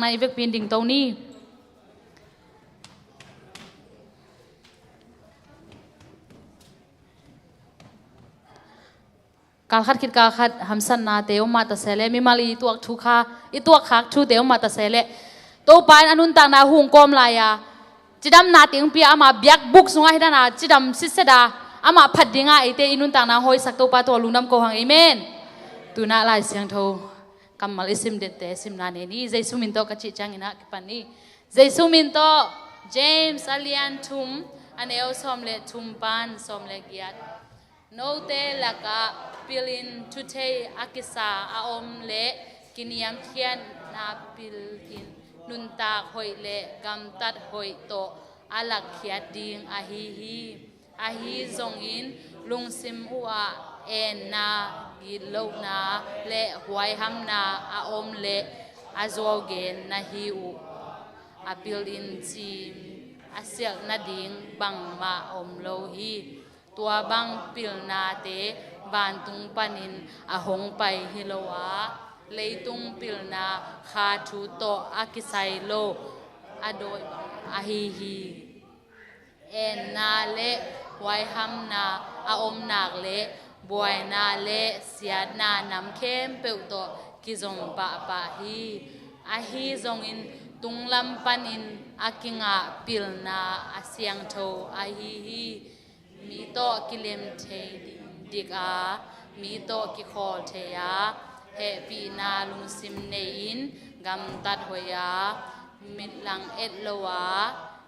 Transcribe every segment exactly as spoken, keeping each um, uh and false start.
Na i vekpi in dingto ni. Kalkhat khit kalkhat hamsatnate om mah ta se leh, mimal i tuak thu kha, i tuak khak thute om mah ta se leh, Topa in a nuntakna hong kawm lai-a, cidamna teng pia, ama biakbuk sungah hi dan a cidam sitset a, amah phat dinga eite i nuntakna hoihsak Topa tawh lungdam ko hang. Amen. Tu-in ah Lai Siangtho kammal i sim dette simna nei ni. Jesu min tawh ka cih ciangin ah kipan ni. Jesu min tawh. James a lian thum, a neu sawm le thum pan sawm le giat. Note lakah pilin thuthei a kisa a om leh kiniamkhiatna pilin nuntak hoih le gamtat hoih tawh a lakkhiat ding ahi hi. Ahi zongin lungsim uhah enna, gitlohna le huaihamna a om leh a zuaugen na hi uh a pilin cim a sialh nading bangmah om lo hi. Tua bang pilnate vantung panin a hong pai hi lo a, leitung pilna kha thu tawh a kisai lo a dawi bang ahi hi. Enna le huaihamna a om nak leh buaina le siatna nam khempeuh tawh kizom pahpah hi. Ahi zongin tunglam panin a kingah pilna a siangtho ahi hi. Mi tawh kilem thei dik a, mi tawh kikhawl thei a, hehpihna lungsim nei-in gamtat hoih a, mitlang et lo a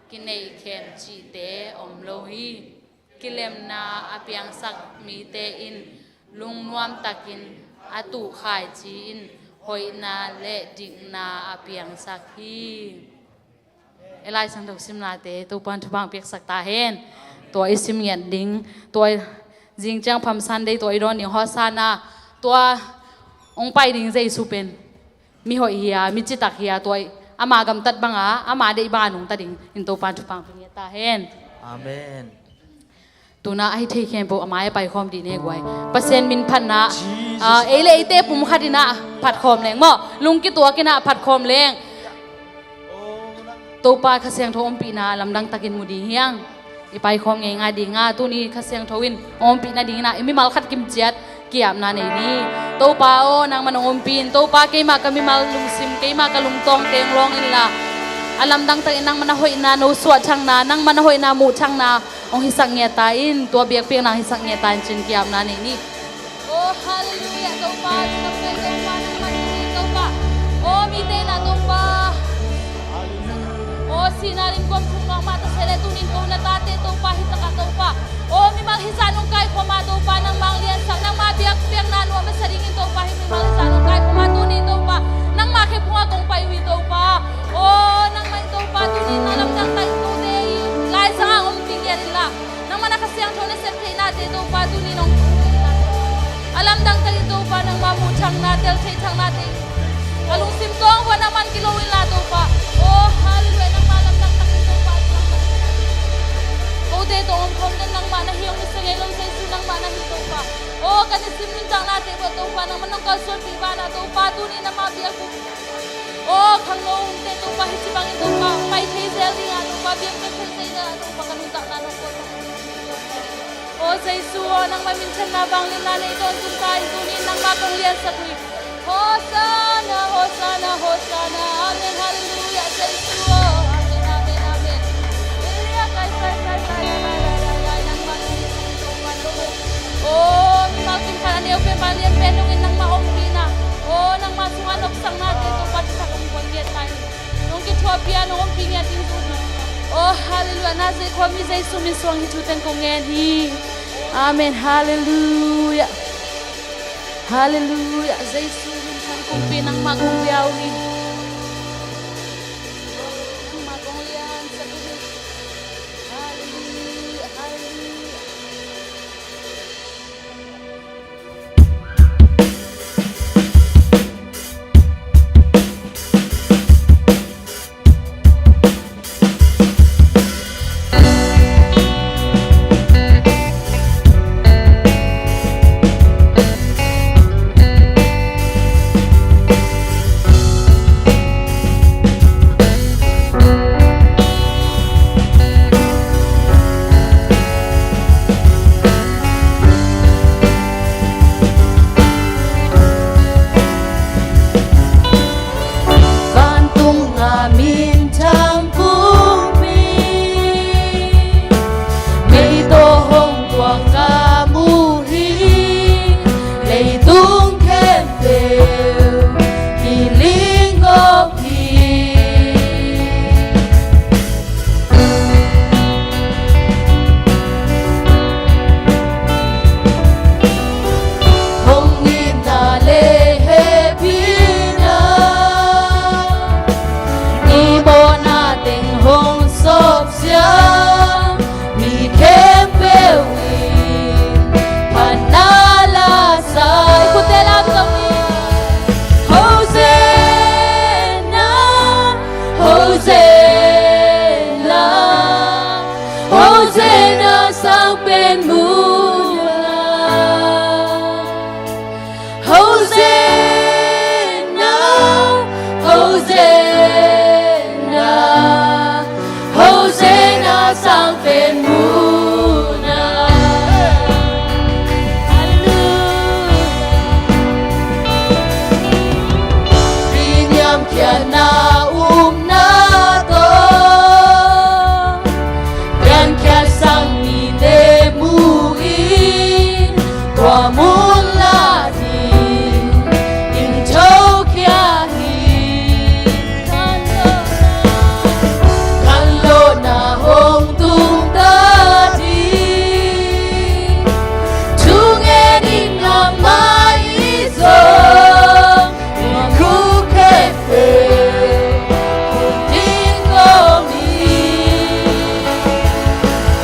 kineihkhem cihte om lo hi. Kilemna a piangsak mite in lungnuam takin a tuh khaici-in hoihna le dikna a piangsak hi. I Lai Siangtho simnate Topa'n thupha piaksak ta hen. Tua i sim ngiat ding, tua zing ciang Palm Sunday tua i dawn ding Hosanna, tua hong pai ding Jesu pen mi hoih hi a, mi citak hi a, tua i ama gamtat banga, ama deih banga nungta dingin Topa'n thupha pia ngiat ta hen. Amen. Tu-in ah a hih thei khempeuh a mai-ah paikhawm dih ni guai. Pasian min phatna, ah, ei le eite pumkhat in ah phatkhawm leng maw, lungkituak in ah phatkhawm leng Topa Kha Siangtho ompihna lamdang takin mu ding hi hang. I paikhawm ngeingai ding a, tuni Kha Siangtho in ompih nadingin ah i mimal khat kimciat ki-apna nei ni. Topa aw, nangman hong ompih in. Topa, keimah ka mimal lungsim, keimah ka lungtawng teng lawng inla, a lamdang takin nangman a hoihna no suahthakna, nangman a hoihna muhthakna hong hisak ngiat ta in, tua biakpiakna hong hisak ngiat ta in ci-in ki-apna nei ni. Oh, halleluiah, Topa, Topa, Topa, nangman hi Topa. Oh, mite na Topa. Oh, sihna lim kuam thum ngawng mah ta se leh, tuni-in ko na tate Topa, hih takah Topa. Oh, mimal hih zah nong kaikhawm a Topa, nangmah hong liansak, nangmah biakpiakna nuam masa dingin Topa, hih mimal hih zah nong kaikhawm a tuni-in Topa, nangmah khe phungah kong pai uh hi Topa. Oh, nangmah in Topa, tuni-in a lamdang takin kote i laizang ah ompih ngiat inla, nangmah na Kha Siangtho nasep theihnate Topa, tuni-in hong a lamdang takin Topa, nangmah muhthakna, teltheihthaknate, ka lungsim tawng uah nangman kilo inla Topa. Oh, halleluiah, nangmah lamdang takin Topa, kote tawh omkhawm den nangmah na hi, hong kisa ngei lo Jesu nangmah na hi Topa. Oh, ka nisim nuntaknate uah Topa, nangman nong kalsuanpih banah Topa, tuni-in amah biakbuk, oh, khangno umte Topa, hih ci bangin Topa pai thei zel dingah Topa, biakpiak thei zel dingah Topa, ka nuntakna nong kawlsak. Oh, Jesu aw, nangmah minthanna vangliatna nei tawntung ta in, tuni-in nangmah kong liansak uh hi. Hosanna, Hosanna, Hosanna. Amen, halleluiah, Jesu aw. Amen, amen, amen. Hallelujah, kai, kai, kai, kai, lai, lai, lai, lai, lai, nangmah na hi Topa. Oh, mimal kim khat a neu pen, a lian pen dongin nangmah ompihna, oh, nangmah sungah nopsaknate Topa, thupha kong pia ngiat ta in. Nong kithuahpih a, nong ompih ngiat ding zong hi. Oh, halleluiah. Nazareth khuami Jesu min suang hih thu teng kong ngen hi. Amen. Halleluiah. Halleluiah. Jesu min suang kong pi, nangmah kong bia uh hi. Nangmah kong liansak uh hi. Halleluiah. Halleluiah. Siang mi khempeuh in phatna la sa. Khute lam zong in. Hosanna, Hosanna, Hosanna sang pen muna. Hosanna, Hosanna, Hosanna sang pen muna. Halleluia. Ri niamkhiatna upna tawh piankhiat sang mite mu in, tua mun la dingin thokhia hi. Khanlawhna hong tung ta ding, thungen in amah i zong, i khuk khempeuh hong ding om hi.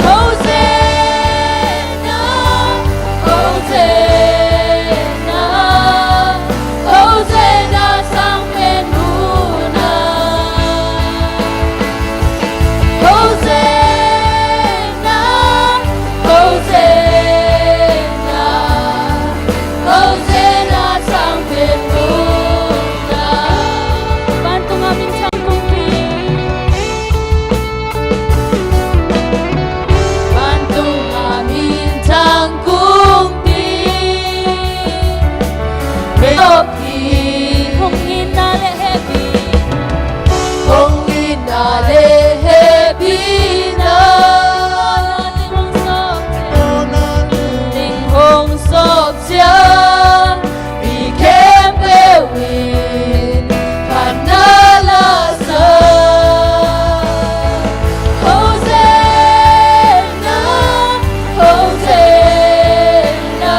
Hosanna, Hosanna, Hosanna sang pen muna. Hosanna, Hosanna, Hosanna sang pen muna. Vantung a minthang kongpi. Vantung a minthang kongpi. Hong itna le hehpihna. Hong itna le hehpihna. Ning hong sawp ciang, mi khempeuh in phatna la sa. Hosanna, Hosanna,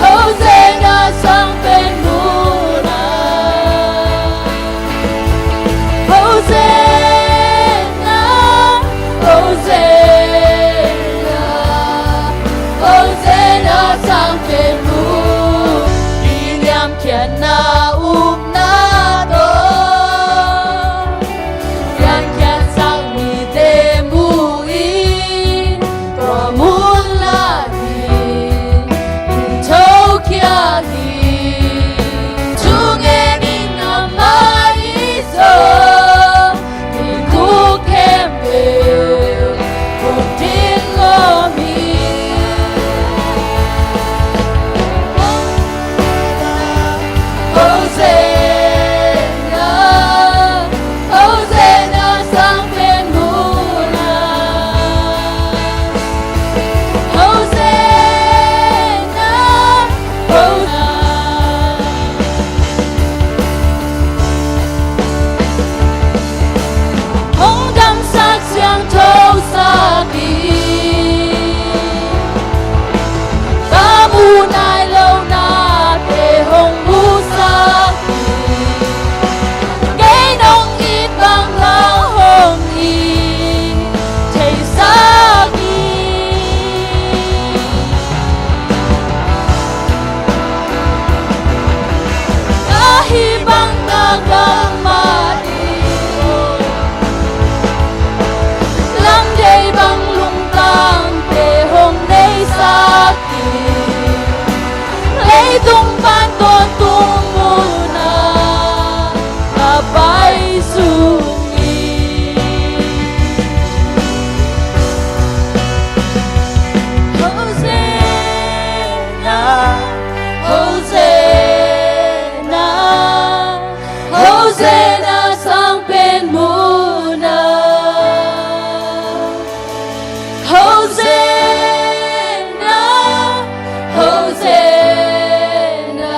Hosanna sang pen muna. Hosanna, Hosanna, Hosanna sang pen muna. Ri niamkhiatna upna tawh piankhiat sang mite mu in, tua mun la dingin thokhia hi. Thungen in amah i zong, i khuk khempeuh hong ding om hi. Hosanna, Hosanna sang pen muna. Hosanna, Hosanna. Hong damsak siangthosak in, ka mu nai lo nate hong musak in, kei nong it bang hong it theisak in. Ahi bang na ka mah ding, lamdei bang lungtangte hong neisak in, leitung pan tawntung mun ah ka pai sung hi. Hosanna, Hosanna, Hosanna sang pen mun ah. Hosanna, Hosanna,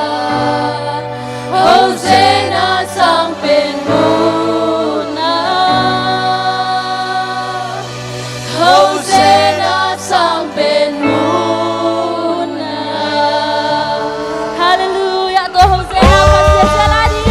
Hosanna sang pen mun ah. Hosanna sang pen mun ah. Halleluia. Tua Hosanna Pasian sial a ding.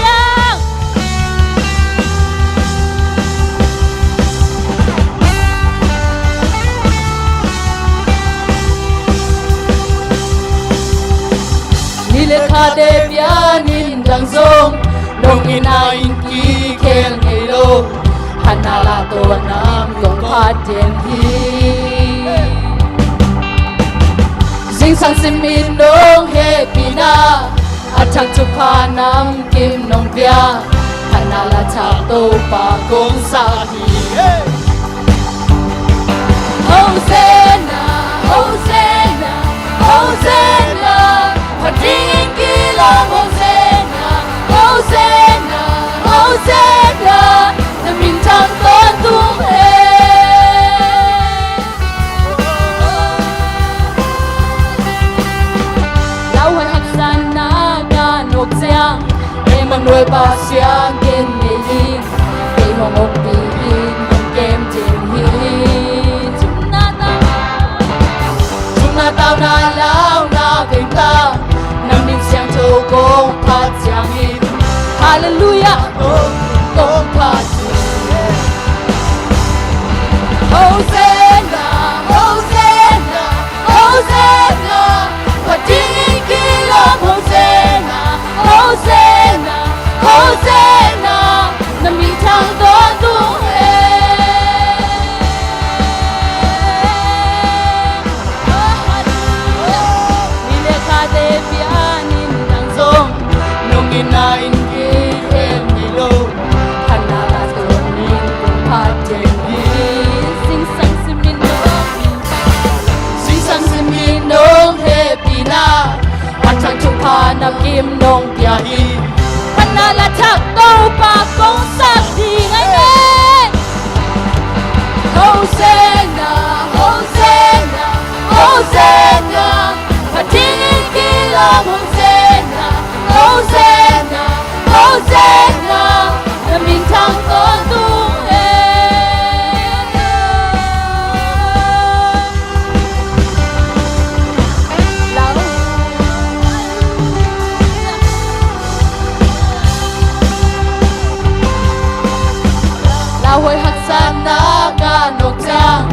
Khate pianin dang zong nong in a in kikhel ngei lo. Hannah lah tawh nam kong phat den hi. Zingsang simin nong hehpihna, a thak thupha namkim nong pia. Hannah lah thak Topa kong sak hi. Hosanna, Hosanna, Hosanna. Phat dingin kilawm Hosanna, Hosanna, Hosanna. Na minthang tawntung hen. Lauhuai haksatna ka nawk ciang, Emmanuel Pasian ken nei ing. Kei hong ompih in, hong kem den hi. Thumna tauna, thumna tauna launa veng ta, na min siangtho kong phat ciangin. Halleluiah, kong phat hi. Hosanna, Hosanna, Hosanna. Phat dingin kilawm Hosanna, Hosanna, Hosanna. Na minthang tawntung hen. Ni le khate pianin dang zong nong in a in kikhel ngei lo. Hannah lah tawh nam kong phat den hi. Zingsang simin nong, zingsang simin nong hehpihna, a thak thupha namkim nong pia hi. Hannah lah thak Topa kong sak ding. Amen. Hosanna, Hosanna, Hosanna. Phat dingin kilawm Hosanna, Hosanna, Hosanna. Na minthang tawntung hen. Lauhuai haksatna ka nawk ciang,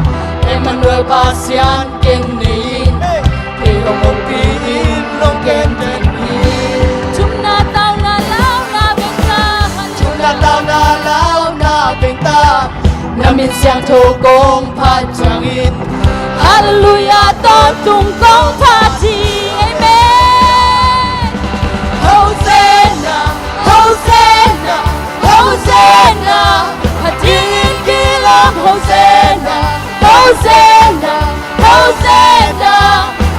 Emmanuel Pasian ken nei ing. Kei hong ompih in, hong kem den hi. Thumna tauna launa veng ta. Thumna tauna launa veng ta. Na min siangtho kong phat ciangin. Halleluiah, tawntung kong phat hi. Amen. Hosanna, Hosanna, Hosanna. Phat dingin kilawm Hosanna, Hosanna, Hosanna.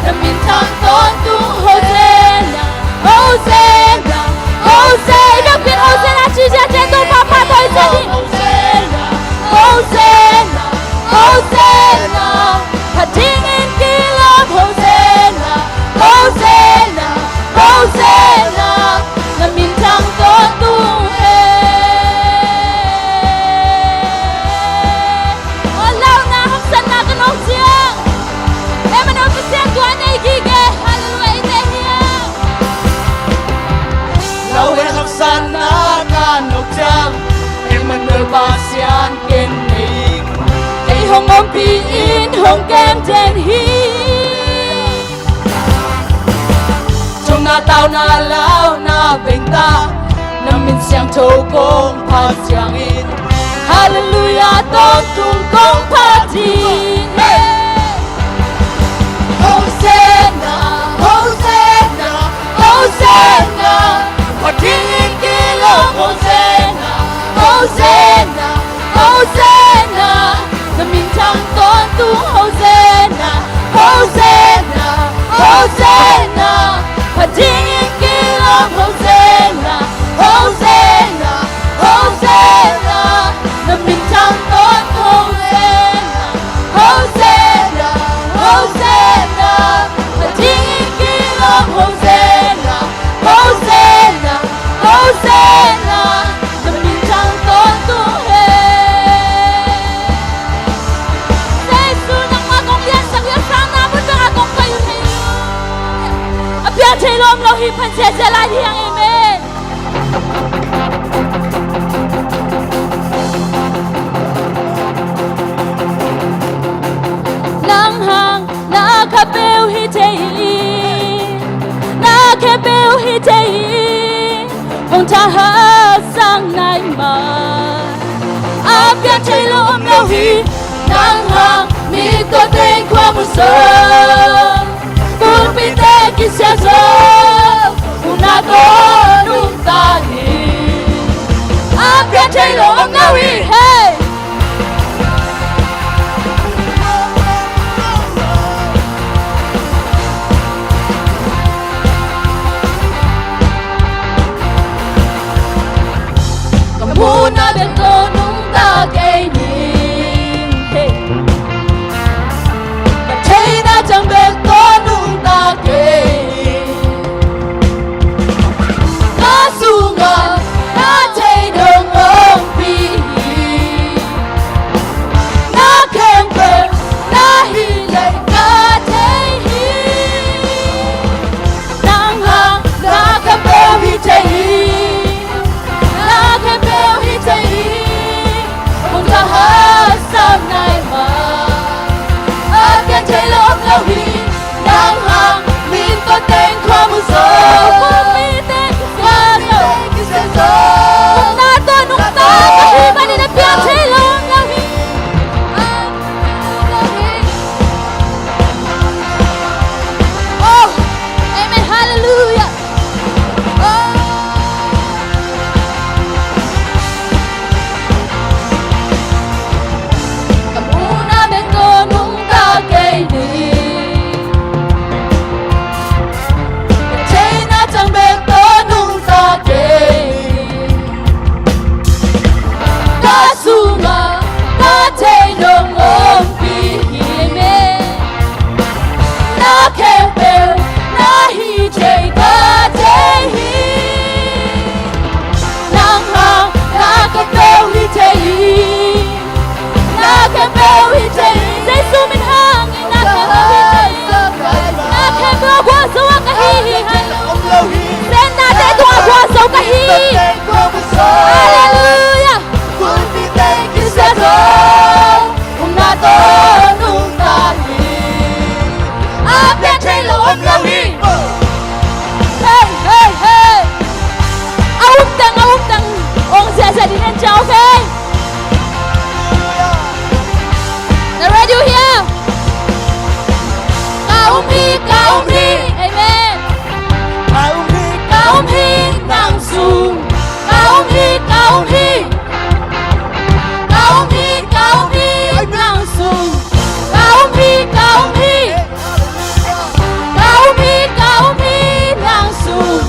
Na minthang tawntung Hosanna, Hosanna, Hosanna. Biakpiak Hosanna ci ciat ciat Topa phat thei sa ding. Hosanna, Hosanna, Hosanna. Phat dingin kilawm Hosanna, Hosanna, Hosanna. Na minthang tawntung hen. Aw, launa haksatna ka nawk ciang, Emmanuel Pasian tua nei gige. Halleluiah, i te hiam. Lauhuai haksatna ka nawk ciang, Emmanuel Pasian ken nei ing. Kei hong ompih in, hong kem den hi. Thumna tauna launa veng ta. Na min siangtho kong phat ciangin. Halleluiah, tawntung kong phat hi. Hosanna, Hosanna, Hosanna. Phat dingin kilawm Hosanna, Hosanna, Hosanna. Na minthang tawntung Hosanna, Hosanna, Hosanna. Phat dingin kilawm Hosanna, Hosanna, Hosanna. Na minthang tawntung Zo, pulpit teng kisia zo, u na tawh nungta hi. A pian thei lo om lo hi, hey. Ka muhna bek tawh nungta kei ning, hey. Ka theihna ciang bek tawh nungta kei ning. Ka sungah na thei dong hongpi hi. Na khempeuh na hih leh ka thei hi. Nang hang na khempeuh hi thei hi. Na khempeuh hi thei hi. Kong ka haksat nai mah. A pian thei lo om lo hi. Nang hang min tawh teng khua mu zo. Khua mu teng kisia zo. Nungta tawh nungta ka hih manin a pian thei lo om lo hi. Oh, amen, hallelujah. Ka muhna bek tawh nungta kei ning. Ka theihna ciang bek tawh nungta kei ning. Ka sungah ka thei dong hongpi hi. Amen. Na khempeuh na hih thei ka thei hi. Nang hang na khempeuh hi thei hi. Na khempeuh hi thei hi. Jesu min hangin na khempeuh hi thei hi. Na khempeuh gualzo a ka hi hi. Hallelujah. Sennate tungah gualzo ka hi hi. Hallelujah. Pulpit teng kisia zo. Umna tawh nungta hi. A pian thei lo om lo hi. Hey, hey, hey. A um teng, a um teng. Ong ziahziah ding en ciao, okay? Na ready uh hia? Ka um hi, ka um hi. Amen. Ka um hi, ka um hi, nang sung. Ka um hi, ka um hi. Ka um hi, ka um hi, nang sung. Ka um hi, ka um hi. Ka um hi, ka um hi, nang sung.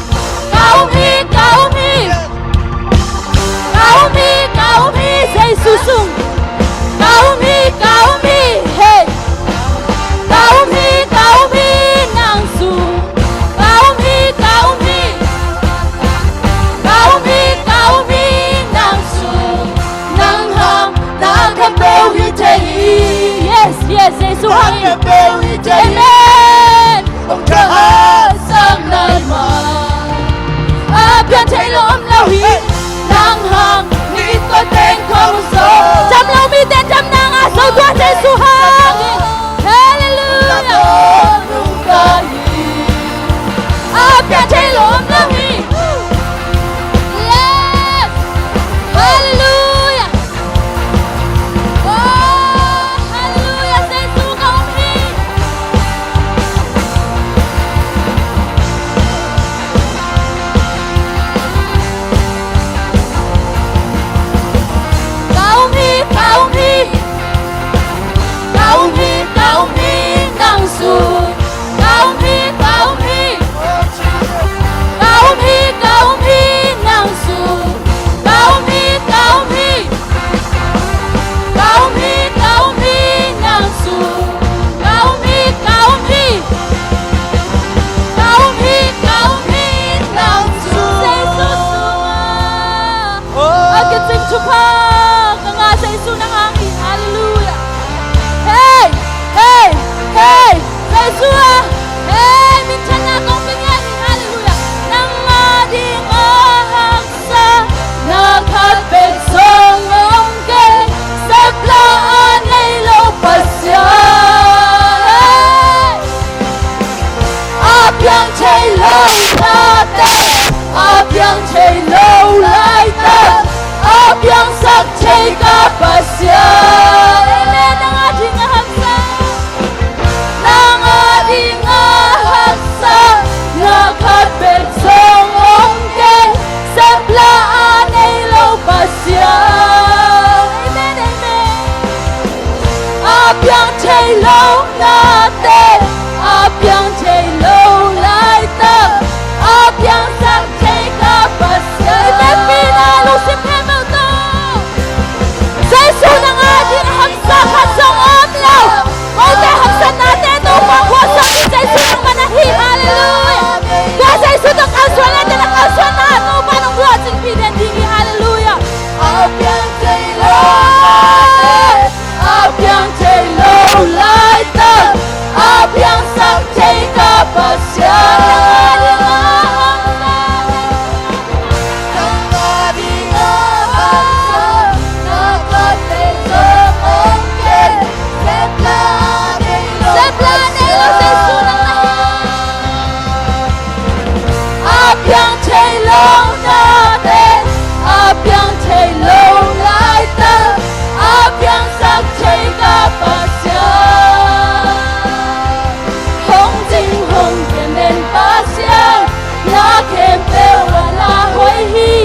Ka um hi, ka um hi. Ka um hi, ka um hi, Jesu sung. Ka um hi, ka um hi, hey. Ka um hi, ka um hi, nang sung. Ka um hi, ka um hi. Ka um hi, ka um hi, nang sung. Nang hang na khempeuh hi thei hi. Yes, yes, Jesu hang. Na khempeuh hi thei hi. Amen. Kong ka haksat nai mah. A pian thei lo om lo hi. Nang hang mi tawh teng khua mu zo. Dam lo mite dam nang a zo tua Jesu hang. Hallelujah. A pian thei lo om lo hi. Yes. Hallelujah. Oh, hallelujah. Jesu ka um hi. Ka um hi, ka um hi. Ka um hi, ka um hi, nang sung. Ka um hi, ka um hi. Ka um hi, ka um hi, nang sung. Ka um hi, ka um hi. Ka um hi, ka um hi, nang sung. Ka um hi, ka um hi. Ka um hi, ka um hi, nang sung. Jesu sungah a kicing thupha ka ngah Jesu nang hang hi. Hallelujah. Hey, hey, hey. Jesu ah. Hey, minthanna kong pia ngiat hi. Hallelujah. Nang a ding a hak sa na khat bek zong om kei, sepla a nei lo Pasian. A piang thei lo nate, a piang thei lo laitak, a piangsak thei ka Pasian. Amen. Nang a ding a haksa. thei lo nate, a piang thei lo laitak, a piangsak thei ka Pasian. I vekpi-in ah lungsim khempeuh tawh Jesu nang a ding hamsa khat zong om lo. Kote haksatnate Topa khuasak ding Jesu nangmah na hi. Halleluiah. Tua Jesu tawh kalsuan lete na kalsuanna Topa nang luahcingpih den ding hi. Halleluiah. A piang thei lo, a piang thei lo laitak, a piangsak thei ka Pasian. A piang thei lo nate, a piang thei lo laitak, a piangsak thei ka Pasian. Hong cing hong piang den Pasian, na khempeuh a na hoih hi.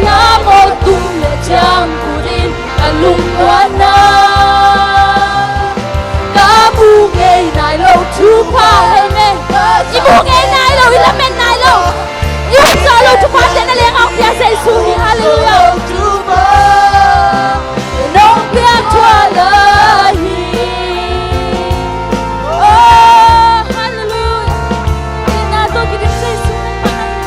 Na mawhtum le ciangkut in ka lungmuanna, ka mu ngei nai lo thupha. Amen. I mu ngei nai lo, i lamet nai lo, i hun zawh lo thupha te na leng hong pia Jesu hi. Halleluiah. Nong piak thuah lai hi. Oh, halleluiah. Itna tawh kidim Jesu nangmah na hi.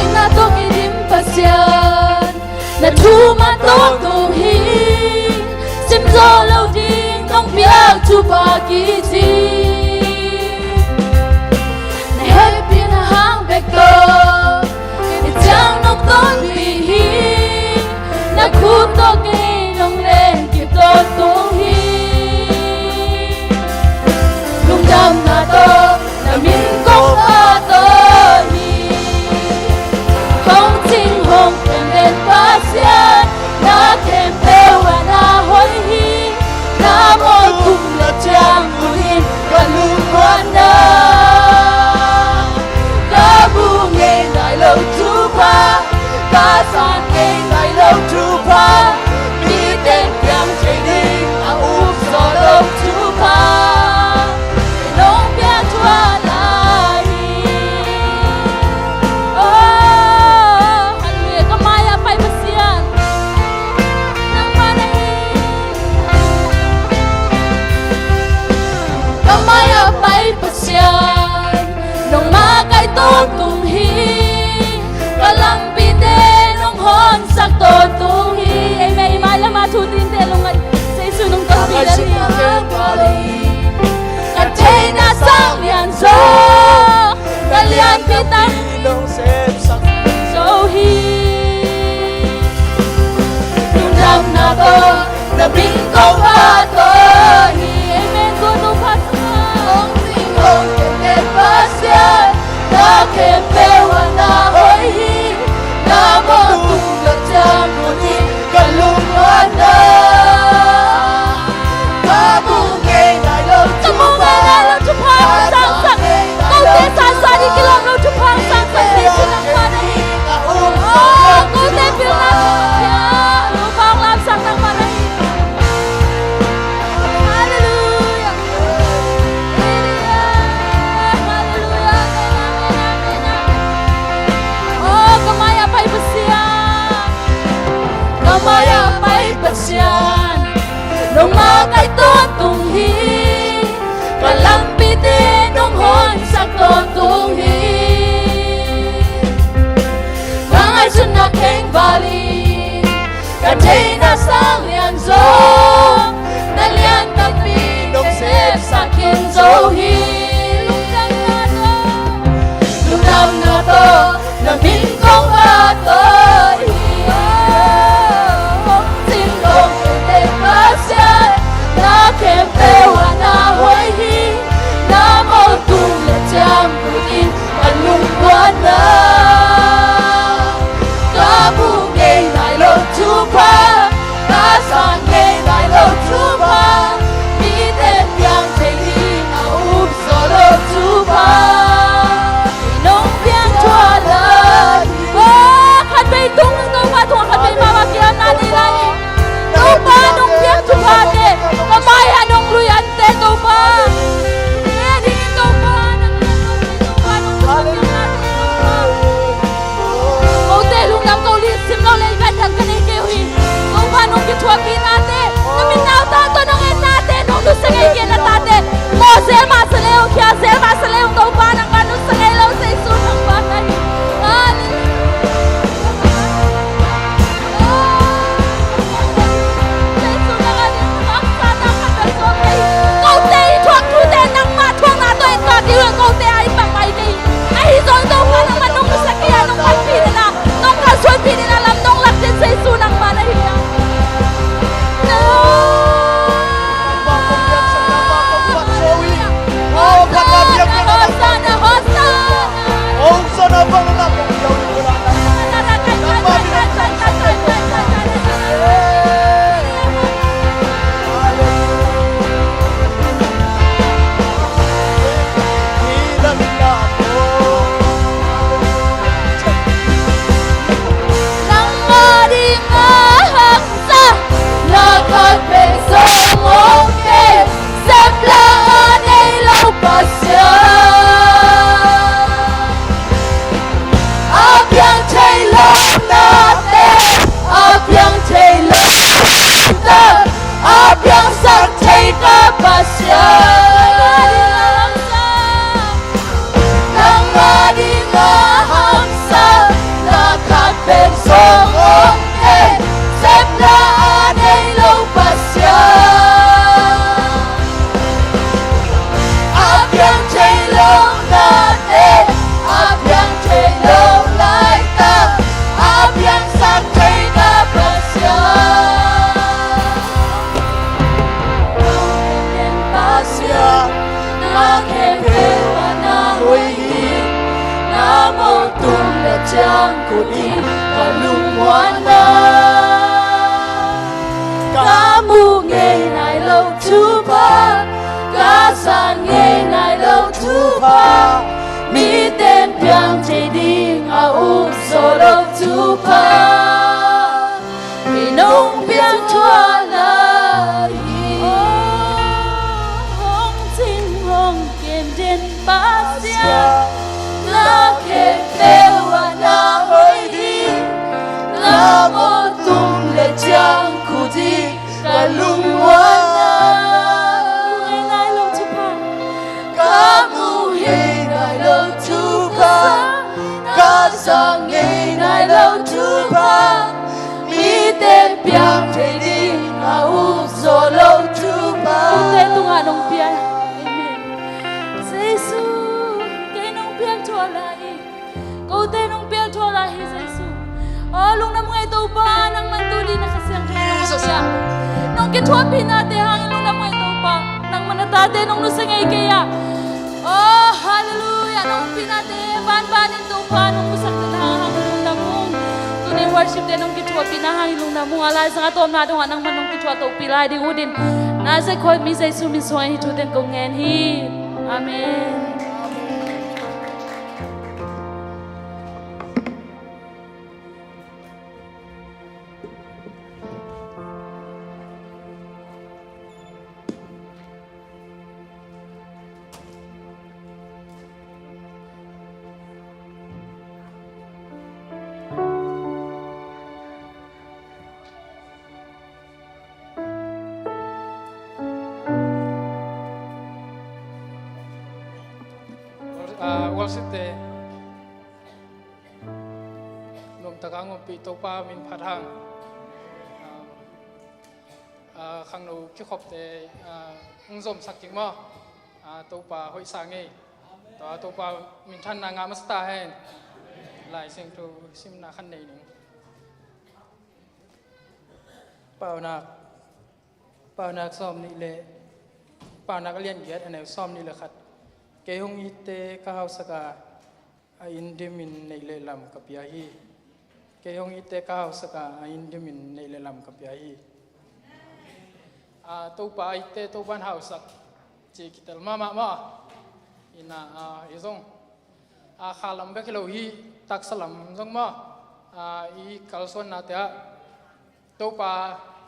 Itna tawh kidim Pasian, na thu mah tawntung hi. Sim zawh lo ding nong piak thupha kici. Na hehpihna hang bek tawh i ciang nong tonpih hi. Na khut tawh kei nong lenkip tawntung hi. Lungdamna tawh na min kong phat hi. Hong cing hong piang den Pasian, na khempeuh a na hoih hi. Na mawhtum le ciangkut in ka lungmuanna, ka mu ngei nai lo thupha, ka san ngei nai lo thupha, mite piang thei ding a um zawh lo thupha nong piak thuah lai hi. Oh, halleluiah. Ka mai-ah pai Pasian, nangmah na hi. Ka mai-ah pai Pasian, nangmah kai tawntung hi. Ka lampite nong honsak tawntung hi. Amen. I mailam ah thu tinte lungngai, Jesu nong tonpih lel hi. Ka theihna sang lian zaw, ka lianpi tampi nong sepsak zo hi. Lungdamna tawh na min kong phat hi. Amen. Tua Topa Hong cing hong piang den Pasian, na khempeuh a na hoih hi. Na mawhtum le ciangkut in ka lungmuanna, ka mu ngei nai lo thupha, ka mu ngei nai lo thupha hong sangsak. Kote sansan i kilawm lo thupha hong sangsak Jesu nangmah na hi. Oh, kote pilna thupha hong lamsak nangmah na hi. Halleluiah. Halleluiah. Amen, amen, amen, amen. Oh, ka mai-ah pai Pasian, ka mai-ah pai Pasian, nangmah kai tawntung hi. Ka lampite nong honsak tawntung hi. Ka ngaihsutna kheng val in ka theihna sang lian zaw, na lian takpi nong sepsak khin zo hi. Lungdamna tawh, lungdamna tawh na min kong phat hi. Hong cing hong piang den Pasian, na khempeuh a na hoih hi. Na mawhtum le ciangkut in ka lungmuanna, ka mu ngei nai lo thupha, ka san ngei nai lo thupha, mite piang thei ding a um zawh lo thupha nong piak thuah lai Thuakpihnate, na min nau tan tawh nong ennate, nong nusia ngei kei na tate, mawh zel mah sa leu, khia zel mah sa leu, Topa nangmah nusia ngei lo, Jesu nangmah na hi. Halleluia. Jesu nangmah na hi. Kote i thuak thute nangmah thuakna tawh en kha ding uh, kote a i pang mai kei. Ahi zong Topa nangmah nong nusia kei a, nong panpih na, nong kalsuanpih na lam nong lak den, Jesu nangmah na hi a. Nangmah ding a haksa na khat pen zong om kei, sepla a nei lo Pasian. A piang thei lo nate, a piang thei lo tak, a piangsak thei ka Pasian. Nangmah ding a haksa na khat pen zong om kei, sepla a nei lo Pasian. A piang thei lo nate, a piang thei lo laitak, a piangsak thei ka Pasian. Pasian, na khempeuh ah na hoih ding, na mawh tung le ciang ko ding ka lungmuanna. Ka muh ngei nai lo thupha, ka zang ngei nai lo thupha, mite'n piang thei ding a um zo lo thupha. Kei nong piangthua lai hi. Hong cing hong kem den Pasian, na khempeuh ah na hoih ding, na mawh tung le ciang ko ding ka lungmuanna. Ngei nai lo thupha. Ka muh ngei nai lo thupha, ka zang ngei nai lo thupha, mite'n piang thei ding a um zo lo thupha. Kote tungah nong piang. Amen. Jesu, kei nong piangthua lai hi. Kote nong piangthua lai hi, Jesu. O lungdam ung ei Topa, nangman tuni na Kha Siangtho nong nusia, nong kithuahpihnate hangin lungdam ung ei Topa. Nangman na tate nong nusia ngei kei a. O halleluia, nong pihnate banbanin Topa nong nusiate hangin lungdam ung. Tuni worship te nong kithuahpihna hangin lungdam ung. A laizang a tawpna dongah nangman nong kithuah tohpih lai ding ut in, Nazareth khuami Jesu min suangin hih thute kong ngen hi. Amen. Ah, worship te nuamtak a hong ompih Topa min phat hang. Ah, khangno kikhopte, ah, hong zomsak ding maw? Ah, Topa hoihsa ngei. Tua Topa minthanna ngah masa ta hen. Lai Siangtho simna khat nei ning. Paunak, Paunak sawm nih le, Paunak a lian giat a neu sawm nih le khat. Kei hong itte ka hausak a, a inn dimin neih le lam ka pia hi. Kei hong itte ka hausak a, a inn dimin neih le lam ka pia hi. A, Topa a itte Topa in hausak cih kitel mahmah maw? Ina, a, i zong a, kha lam bek hi lo hi, taksa lam zong maw? A, i kalsuannate ah Topa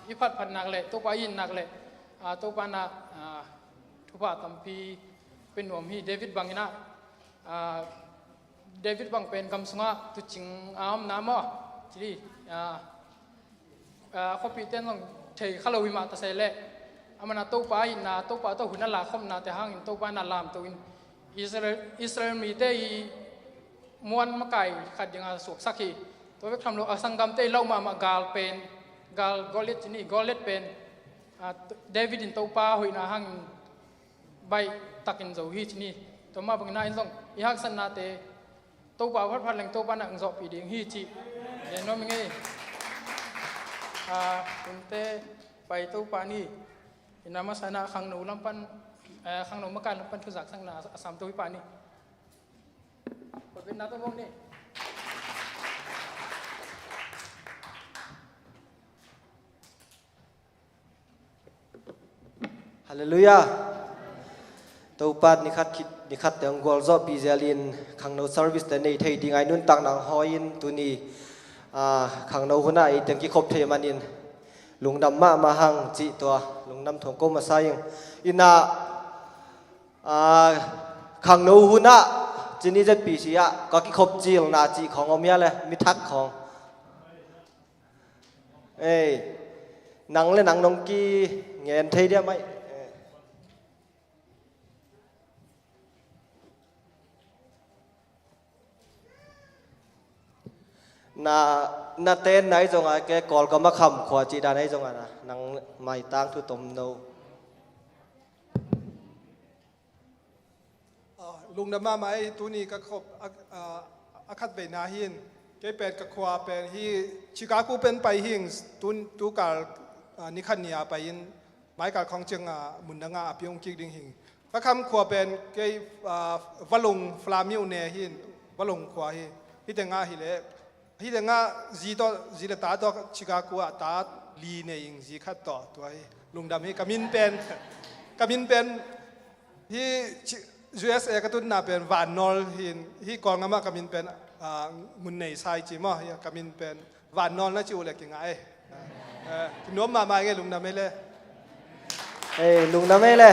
i phatphatnak le Topa i itnak le, a, Topa na, a, thupha tampi pia nuam hi. David bangin ah, a, David bang pen gam sungah tuucing a omna maw? Cili, a, a, khuapihte in zong thei kha lo hi mah ta se leh, a man a Topa ahihna, Topa tawh hun a lakhopnate hangin Topa na lamto in Israel, Israel mite i muan makai khat dinga suaksak hi. Tua bek tham lo a sanggamte i lauh mahmah gal pen, gal Goliat ci ni, Goliat pen, a, David in Topa hoihna hangin baih takin zo hi ci ni. Tua mah bangin ah in zong i haksatnate Topa phatphat leng Topa na ang zawhpih ding hi cih gen nuam ing ei. A, tunte pai Topa ni. Ina masa na khangno lam pan, eh, khangno makai lam pan thuzak sang na a sam Topa ni. Put na to bom ni. Halleluiah. Topa nikhat khit, nikhat teng gualzawhpih zelin khangno service te nei thei ding ai nuntak nang hawi in tuni, ah, khangno hunah ei teng kikhop thei manin lungdam mahmah hang cih tua lungdam thuang ko masa ing. Ina, ah, khangno hunah cini Z P C ah ka kikhop cilna cih khawng om hia le, mi thak khawng. Ei, nang le nang nong ki ngen thei dia mai. Na, na ten nai zonga ke Kawlgam a kham khua ci dan ai zonga na, nang maitang thu tom no. Ah, lungdam mahmah ei, tuni ka khop a, a, a khat veina hin, kei pen ka khua pen hi Chicago pen pai hing tun, tukal, ah, nikhat nia pai in, maikal khawng cianga mun danga a piong kik ding hing. Ka kham khua pen kei, ah, Valung Flamio ne hin, Valung khua hi, hi tenga hi le, Hi tengah zi tawh, zi le ta tawh Chicago ah ta li nei ing, zi khat tawh tua hi. Lungdam hi, ka min pen, ka min pen hi Chi-, U S A ka tunna pen Vannawl hin, hi Kawlngam ah ka min pen, ah, Ngun Nei Sai ci maw, hi ka min pen Vannawl na ci uh le kingah ei. Eh, nuam mahmah ing ei, lungdam ei le. Ei, lungdam ei le.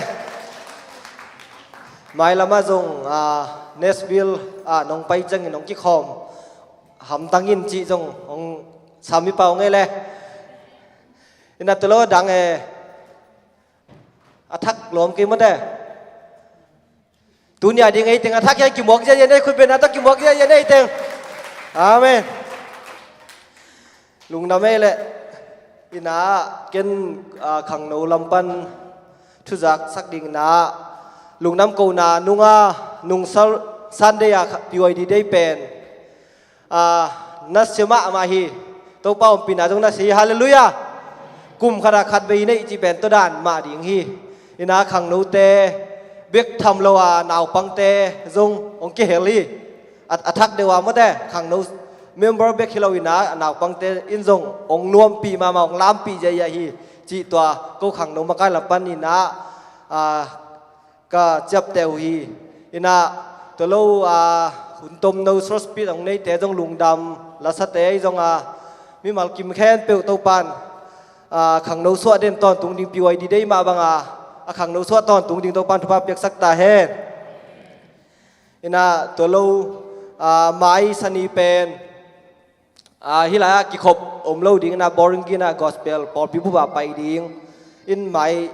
Mailam ah zong, ah, Nashville ah nong pai ciangin nong kikhawm hamtang in cih zong hong sam hi pah ung ei le. Ina tua lo dang e. A thak lawm kei mawte. Tuni a ding ei teng a thak hian kimuak ziahziah nei, khutbetna tawh kimuak ziahziah nei teng. Amen. Lungdam ei le. Ina ken, ah, khangno lam pan thuzak sak ding ina lungdam kona nunga nung sal Sunday a kha-, P Y D day pen, ah, na sia mahmah hi. Topa ompihna zong na sia hi. Halleluiah. Kum khat a khat vei nei cih pen tua dan mah ding hi. Ina khangnote bek tham lo a naupangte zong hong kihel hi. A, a thak deuh a mawte khangno member bek hi lo ina a naupangte in zong hong nuampih mahmah, hong lampih ziahziah hi. Cih tua ko khangno makai lam pan ina, ah, ka ciapteh uh hi. Ina tua lo, ah, hun tomno srospit hong neite zong lungdam, lasate ei zong a mimal kim khempeuh Topan, ah, khangno suah den tawntung ding P Y D day mah banga a khangno suah tawntung ding Topan thupha piaksak ta hen. Ina tua lo, ah, mai sani pen, ah, hih lai-ah kikhop om lo ding ina boring gina gospel pawlpi bup ah pai ding in mai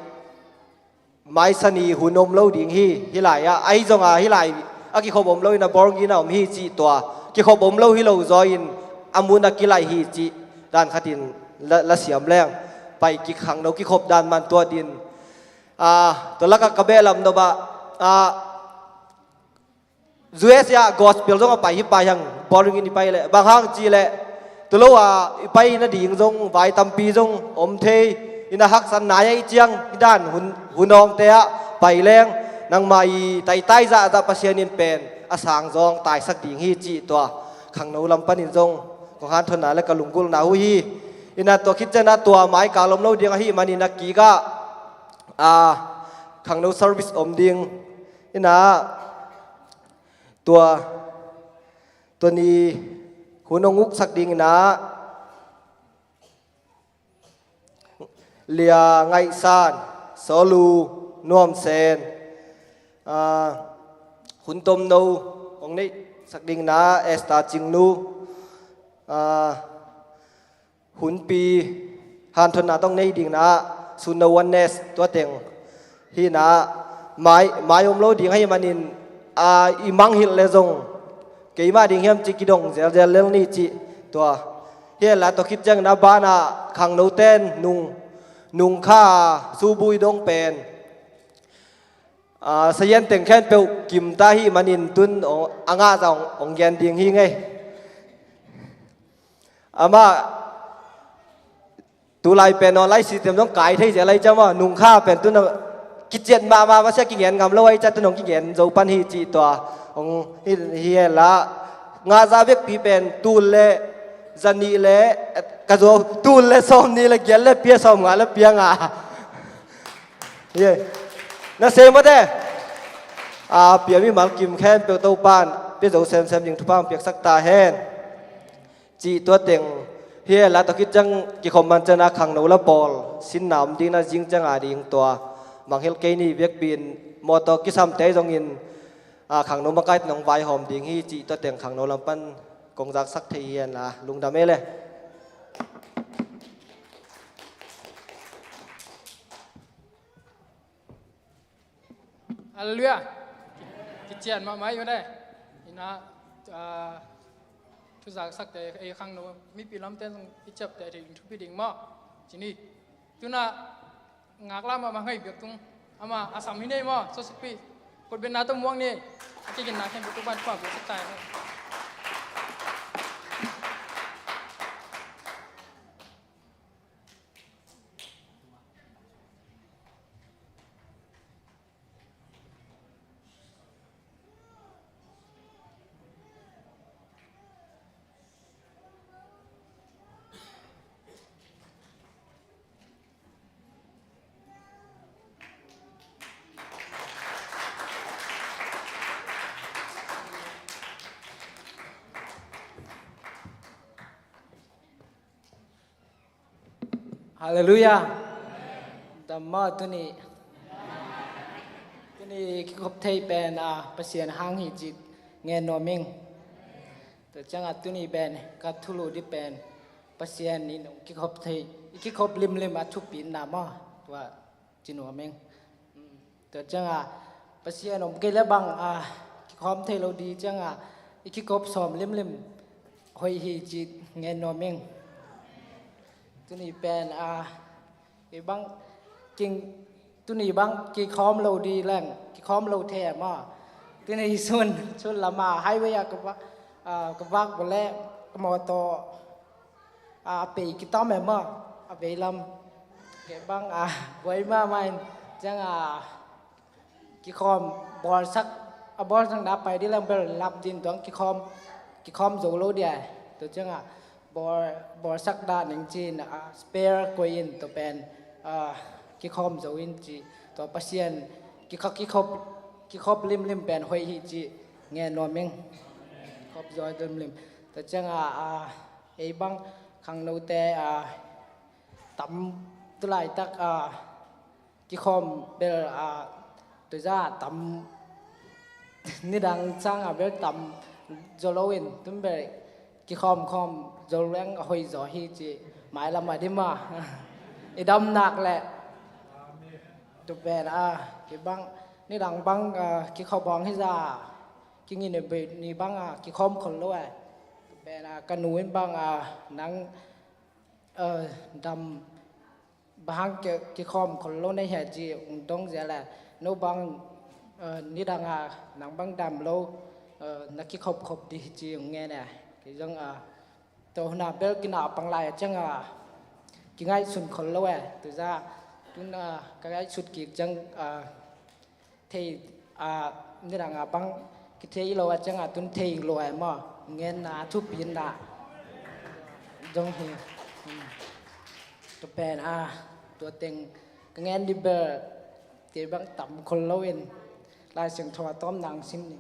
mai sani hun om lo ding hi, hih lai-ah. Ahi zonga hih lai a kikhop om lo in a bawr ngina om hi cih tua. Kikhop om lo hi lo zaw in a mun a kilaih hi cih dan khatin la, la siam leng. Pai kikhangno kikhop dan man tua din. Ah, tua lakah ka behlam nop ah, ah, U S A gospel zong a pai hi pai hang, boring in i pai leh. Bang hang cih leh, tu lo a i pai nading zong, vai tampi zong om thei, ina haksan nai a i ciang, i dan hun, hun awngte ah pai leng, nangmah i taitai zahzah Pasian in pen, a sang zawng taisak ding hi cih tua, khangno lam panin zong, kong hanthotna le ka lunggulhna uh hi. Ina tua khit ciangin a tua mai kal om lo ding ahih manin a kikah, a, khangno service om ding, ina, Tua, tua ni hun hong uksak ding ina, Lia Ngaih San, Solu Nuam Sen, ah, hun tomno hong neihsak ding ina, Esther Cing Nu, ah, Hunpi Hanthotna tawh nei ding na, sun no oneness tua teng hi na, mai, mai om lo ding ahih manin, a, i mangngilh le zong keima ding hiam ci kidong zelzel lel ni ci tua. Hi la tua khit ciang na bana khangno ten nung, nung kha subui dong pen, a, sayan teng khempeuh kim ta ahih manin tun ong, a ngah zah ong, ong gen ding hi ngei. Amah tulai pen online system zong kai thei zel ahi ciang maw, nung kha pen tun a kician mahmah masiah kingen ngam lo ahi ciang tun ong kingen zo pan hi ci tua. Ong hi, hi la ngah zah vekpi pen tul le zanih le, ka zuau, tul le sawmnih le giat le pia, sawmnga le pia nga. Ye. Na sei mawk e. A, piami malkim khempeuh Topan pia zo semsem ding thupha piaksak ta hen. Cih tua teng hi la tua khit ciang kikhop man ciang a khangno la pawl sinna om ding na, zing ciang a ding tua mangngilh kei ni, biakpi in mawtaw kisamte zongin, a, khangno makai nong vaihawm ding hi cih tua teng khangno lam pan kong zaksak thei hi hen la, lungdam ei le. Halleluiah. Kician mahmah i mate. Ina, ah, thuzaksak te ei khangno mipi lamte zong i ciapteh thei ding thupi ding maw? Cini. Tuna ngakla mahmah ngei biak tung. Ama a sam hi nei maw? Sosukpi. Kutbetna tawh muang ni. A kiginna khen biak tung ban kua biak sak tai. Halleluiah. Dam maw tuni. Tuni kikhop thei pen, a, Pasian hang hi cih ngen nuam ing. Tua ciangah tuni pen ka thulu ding pen Pasian in kikhop thei, i kikhop limlim a thupina maw. Tua ci nuam ing. Tua ciangah Pasian om kei le bang, a, kikhawm thei lo ding ciangah i kikhop sawm limlim hoih hi cih ngen nuam ing. Tuni pen, a, i bang king, tuni bang kikhawm lo ding leng kikhawm lo thei maw. Tuni sun, sun lama highway ah ka va, a, ka vak bawleh ka mawtaw a, a pei kitam e maw, a vei lam. Kei bang, a, buai mahmah in ciang, a, kikhawm bawlsak, a bawlsakna pai ding leng bel lap ding tuang kikhawm, kikhawm zo lo dia. Tua ciang, a, bawl, bawlsak dah ning ci-in, a, spare koih in tua pen, a, kikhawm zo in ci. Tua Pasian kikhawm, kikhawm, kikhawm limlim pen hoih hi ci ngen nuam ing. Kikhawm zaw limlim. Tua ciang, a, a, ei bang khangnote, a, tam tu laitak, a, kikhawm bel, a, tuza tam nidang sang a bel tam zaw lo in tun bel kikhawm khawm zaw leng a hoih zaw hi ci mailam a dima i dam nak leh. Tua pen, a, kei bang nidang bang, a, kikhawm bang hi za. Kingin a bit ni bang, a, kikhawm khol lo e. Tua pen, a, ka nu in bang, a, nang, a, dam bang hang ki, kikhawm khol lo na hia ci ung dong zia le. No bang, a, nidang, a, nang bang dam lo, a, na kikhop khop ding ci ung ngen e. Kei zong, a, tua hun a bel kina pang lai a ciang, a, kingaihsun khol lo e. Tuza tun, a, ka ngaihsut kik ciang, a, thei, a, nidang a bang kithei lo a ciang a tun thei lo e maw. Ngenna thupina zong hi. Hmm. Tua pen, a, tua teng ka ngen ding bel kei bang tam khol lo in Lai Siangtho a tawm nang sim ni.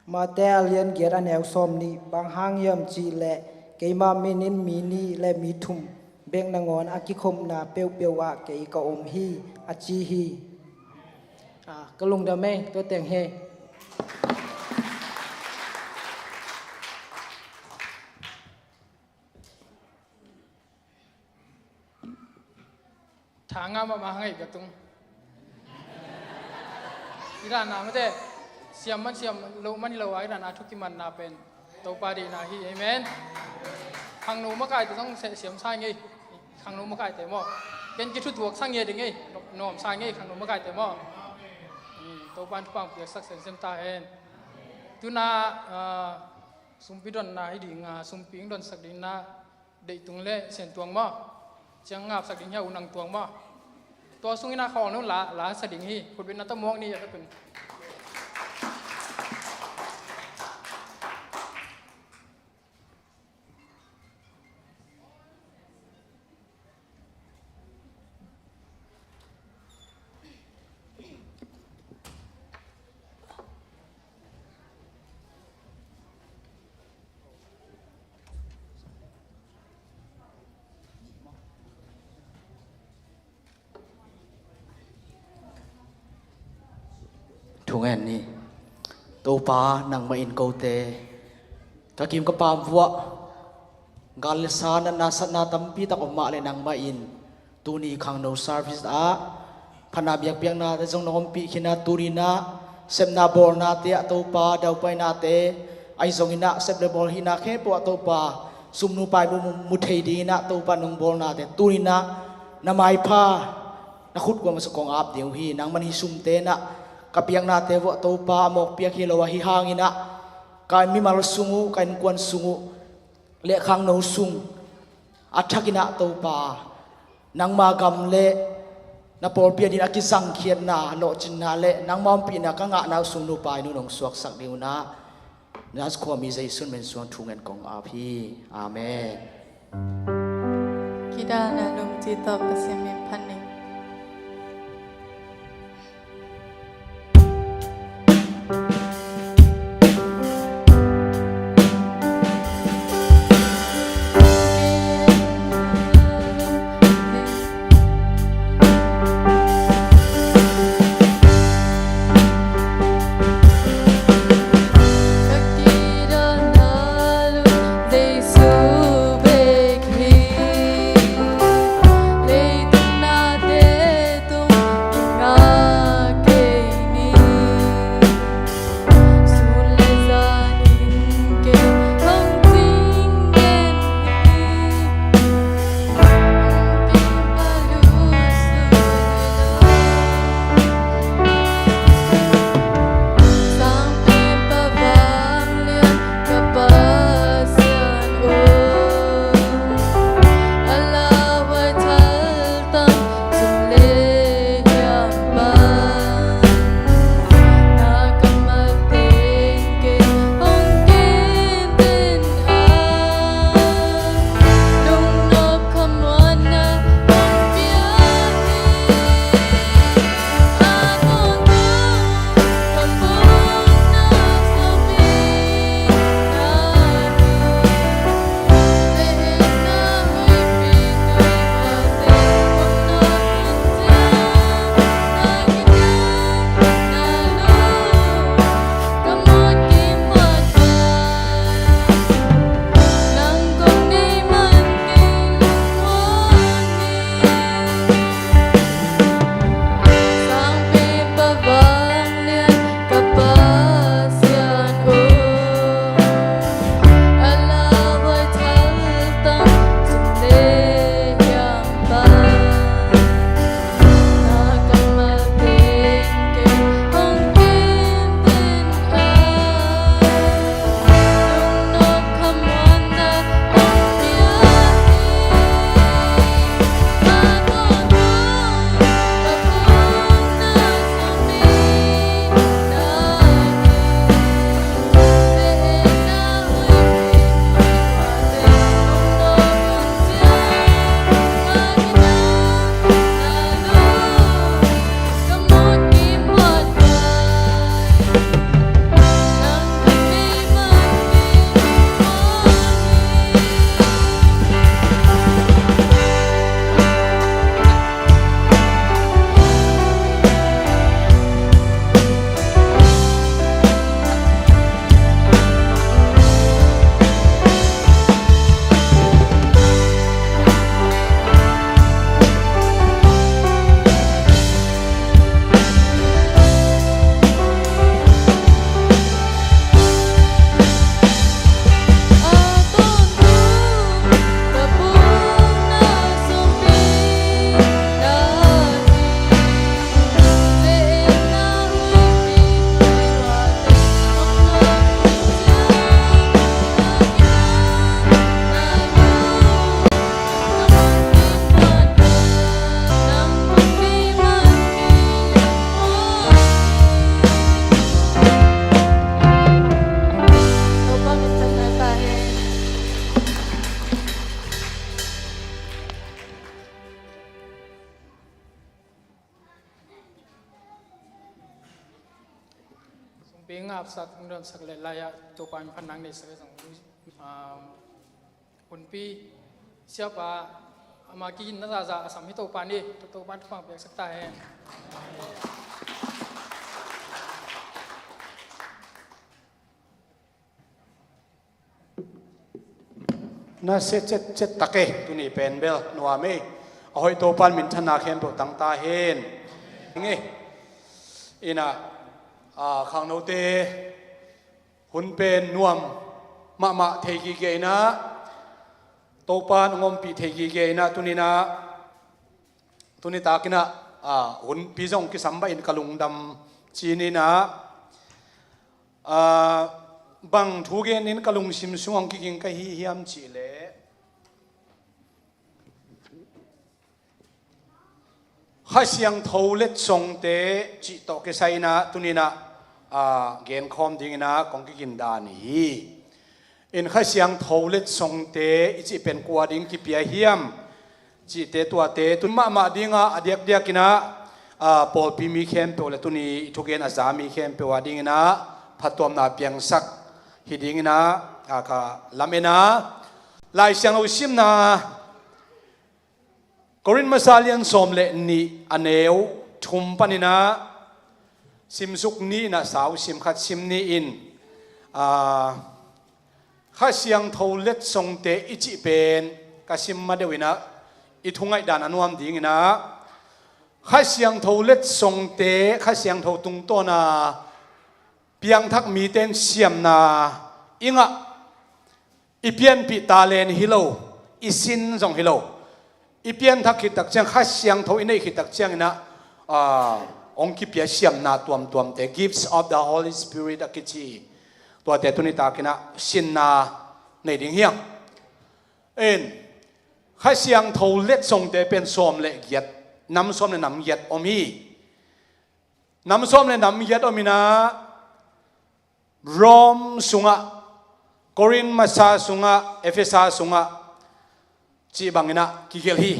Mate a lian giat a neu sawm nih, bang hang hiam cih leh keima min in mi nih le mi thum bek nangawn a kikhopna peuhpeuh ah kei ka om hi, a ci hi. Ah, ka lungdam ei, tua teng hi. Tha nga mahmah hang ei ka tung. I dan a mate, siam man siam lo man hi lo a, i dan a thu kimanna pen Topa deihna hi, amen. Khangno makaite zong se siam sa ngei, khangno makaite maw. Ken kithutuak sa ngei ding ei, nuam sa ngei khangno makaite maw. Topa in thupha piaksak semsem ta hen. Tuna, ah, sumpi donna hi ding a, sumpi hong donsak ding na, deih tung le sian tuang maw? Ciang ngapsak ding hia, u nang tuang maw? Tua sungin a khawl nung la, la sa ding hi, khutbetna tawh muak ni a ka tun. Thungen ni. Topa, nangmah in kote ka kim ka pam vuah, gal le sa, natna satna tampi tak om mah le nangmah in tuni khangno service ah phatna biakpiaknate zong nong ompih khin a, tuni-in ah sepna bawlnate ah Topa, daupainate ahi zongin ah sep le bawl hihna khempeuh ah Topa, sumnu paimu mu, mu thei dingin ah Topa nong bawlnate tuni-in ah na maipha, na khut kuamah sung kong ap ding uh hi. Nangmah in hih sumte in ah ka piaknate vuah Topa, a mawk piak hi lo ahi hangin ah ka mimal sung uh, ka innkuan sung uh le khangno sung a thakin ah Topa, nangma gam le na pawlpi adingin a kizangkhiatna, lawhcinna le nangma ompihna ka ngahna uh sumnu painu nong suaksak ding un ah, Nazareth khuami Jesu min suang thungen kong ap hi. Amen. Kidalna lungci tawh Pasian min phat ni. Pengapsak, nunsak le laya Topa min phat nang nei sak zong. Um, hunpi siapa ama kihin na zaza asam hi Topa ni, Topa thupha piaksak ta hen. Na se cet cet tak e, tuni pen bel nuam e. A hoih Topan minthanna khempeuh tang ta hen. Nge. Ina, a, khangnote hun pen nuam mahmah thei gige ina, Topan ngompih thei gige ina, tunina, tuni takina, a, hunpi zong kisam bahin ka lungdam cinina, a, bang thu genin ka lungsim sungah hong kiging ka hi hiam cihleh, Kha Siangtho letsongte cih tawh kisai ina tunina, a, genkhawm dingina kong kigin dan hi. In Kha Siangtho letsongte i cih pen kua ding kipia hiam cihte tuate tun mahmah dinga a diakdiakina, a, pawlpi mi khempeuh le tuni i thugen a za mi khempeuh a dingina phattuamna piangsak hi dingina, a, ka lamena. Lai Siangtho simna Korin masa lian sawm le nih a neu thum panina simsuk ni ina sau sim khat sim ni in, a, Kha Siangtho letsongte i cih pen ka sim ma deuh ina i thungaih dan a nuam dingina, Kha Siangtho letsongte Kha Siangtho tungtawna piangthak mite in siamna i ngah, i pianpih talent hi lo, i sin zong hi lo, i pianthak khit tak ciang, Kha Siangtho i neih khit tak ciangina, a, hong kipia siamna tuamtuamte, gifts of the Holy Spirit a kici, tuate tuni takina sinna nei ding hiam? En, Kha Siangtho letsongte pen sawm le giat, nam sawm le nam giat om hi. Nam sawm le nam giat om ina, Rome sungah, Korin masa sungah, Efesa sungah cih bangina kigelh hi.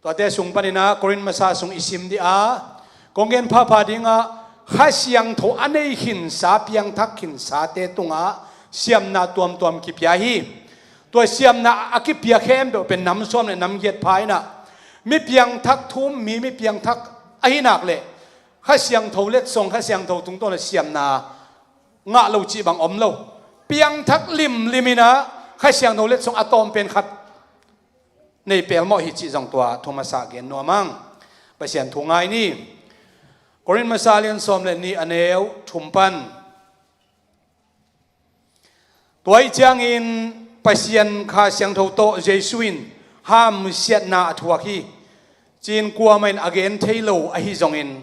Tuate sung panina Korin masa sung i sim dih a, kong gen phapha dinga Kha Siangtho a nei khinsa, piangthak khinsate tungah siamna tuamtuam kipia hi. Tua siamna a kipia khempeuh pen nam sawm le nam giat pha ina, mi piangthak thum mi, mi piangthak ahi nak leh Kha Siangtho letsong, Kha Siangtho tungtawna siamna ngah lo cih bang om lo. Piangthak limlim ina Kha Siangtho letsong a tawm pen khat nei pelmawh hi cih zong tua thu masa gen nuam ang. Pasian thu ngai ni. Korin masa lian sawm le nih a neu thum pan. Tua ih ciangin Pasian Kha Siangtho tawh Jesu in hamsiatna a thuak hi, ci-in kuamah in a gen thei lo ahi zongin,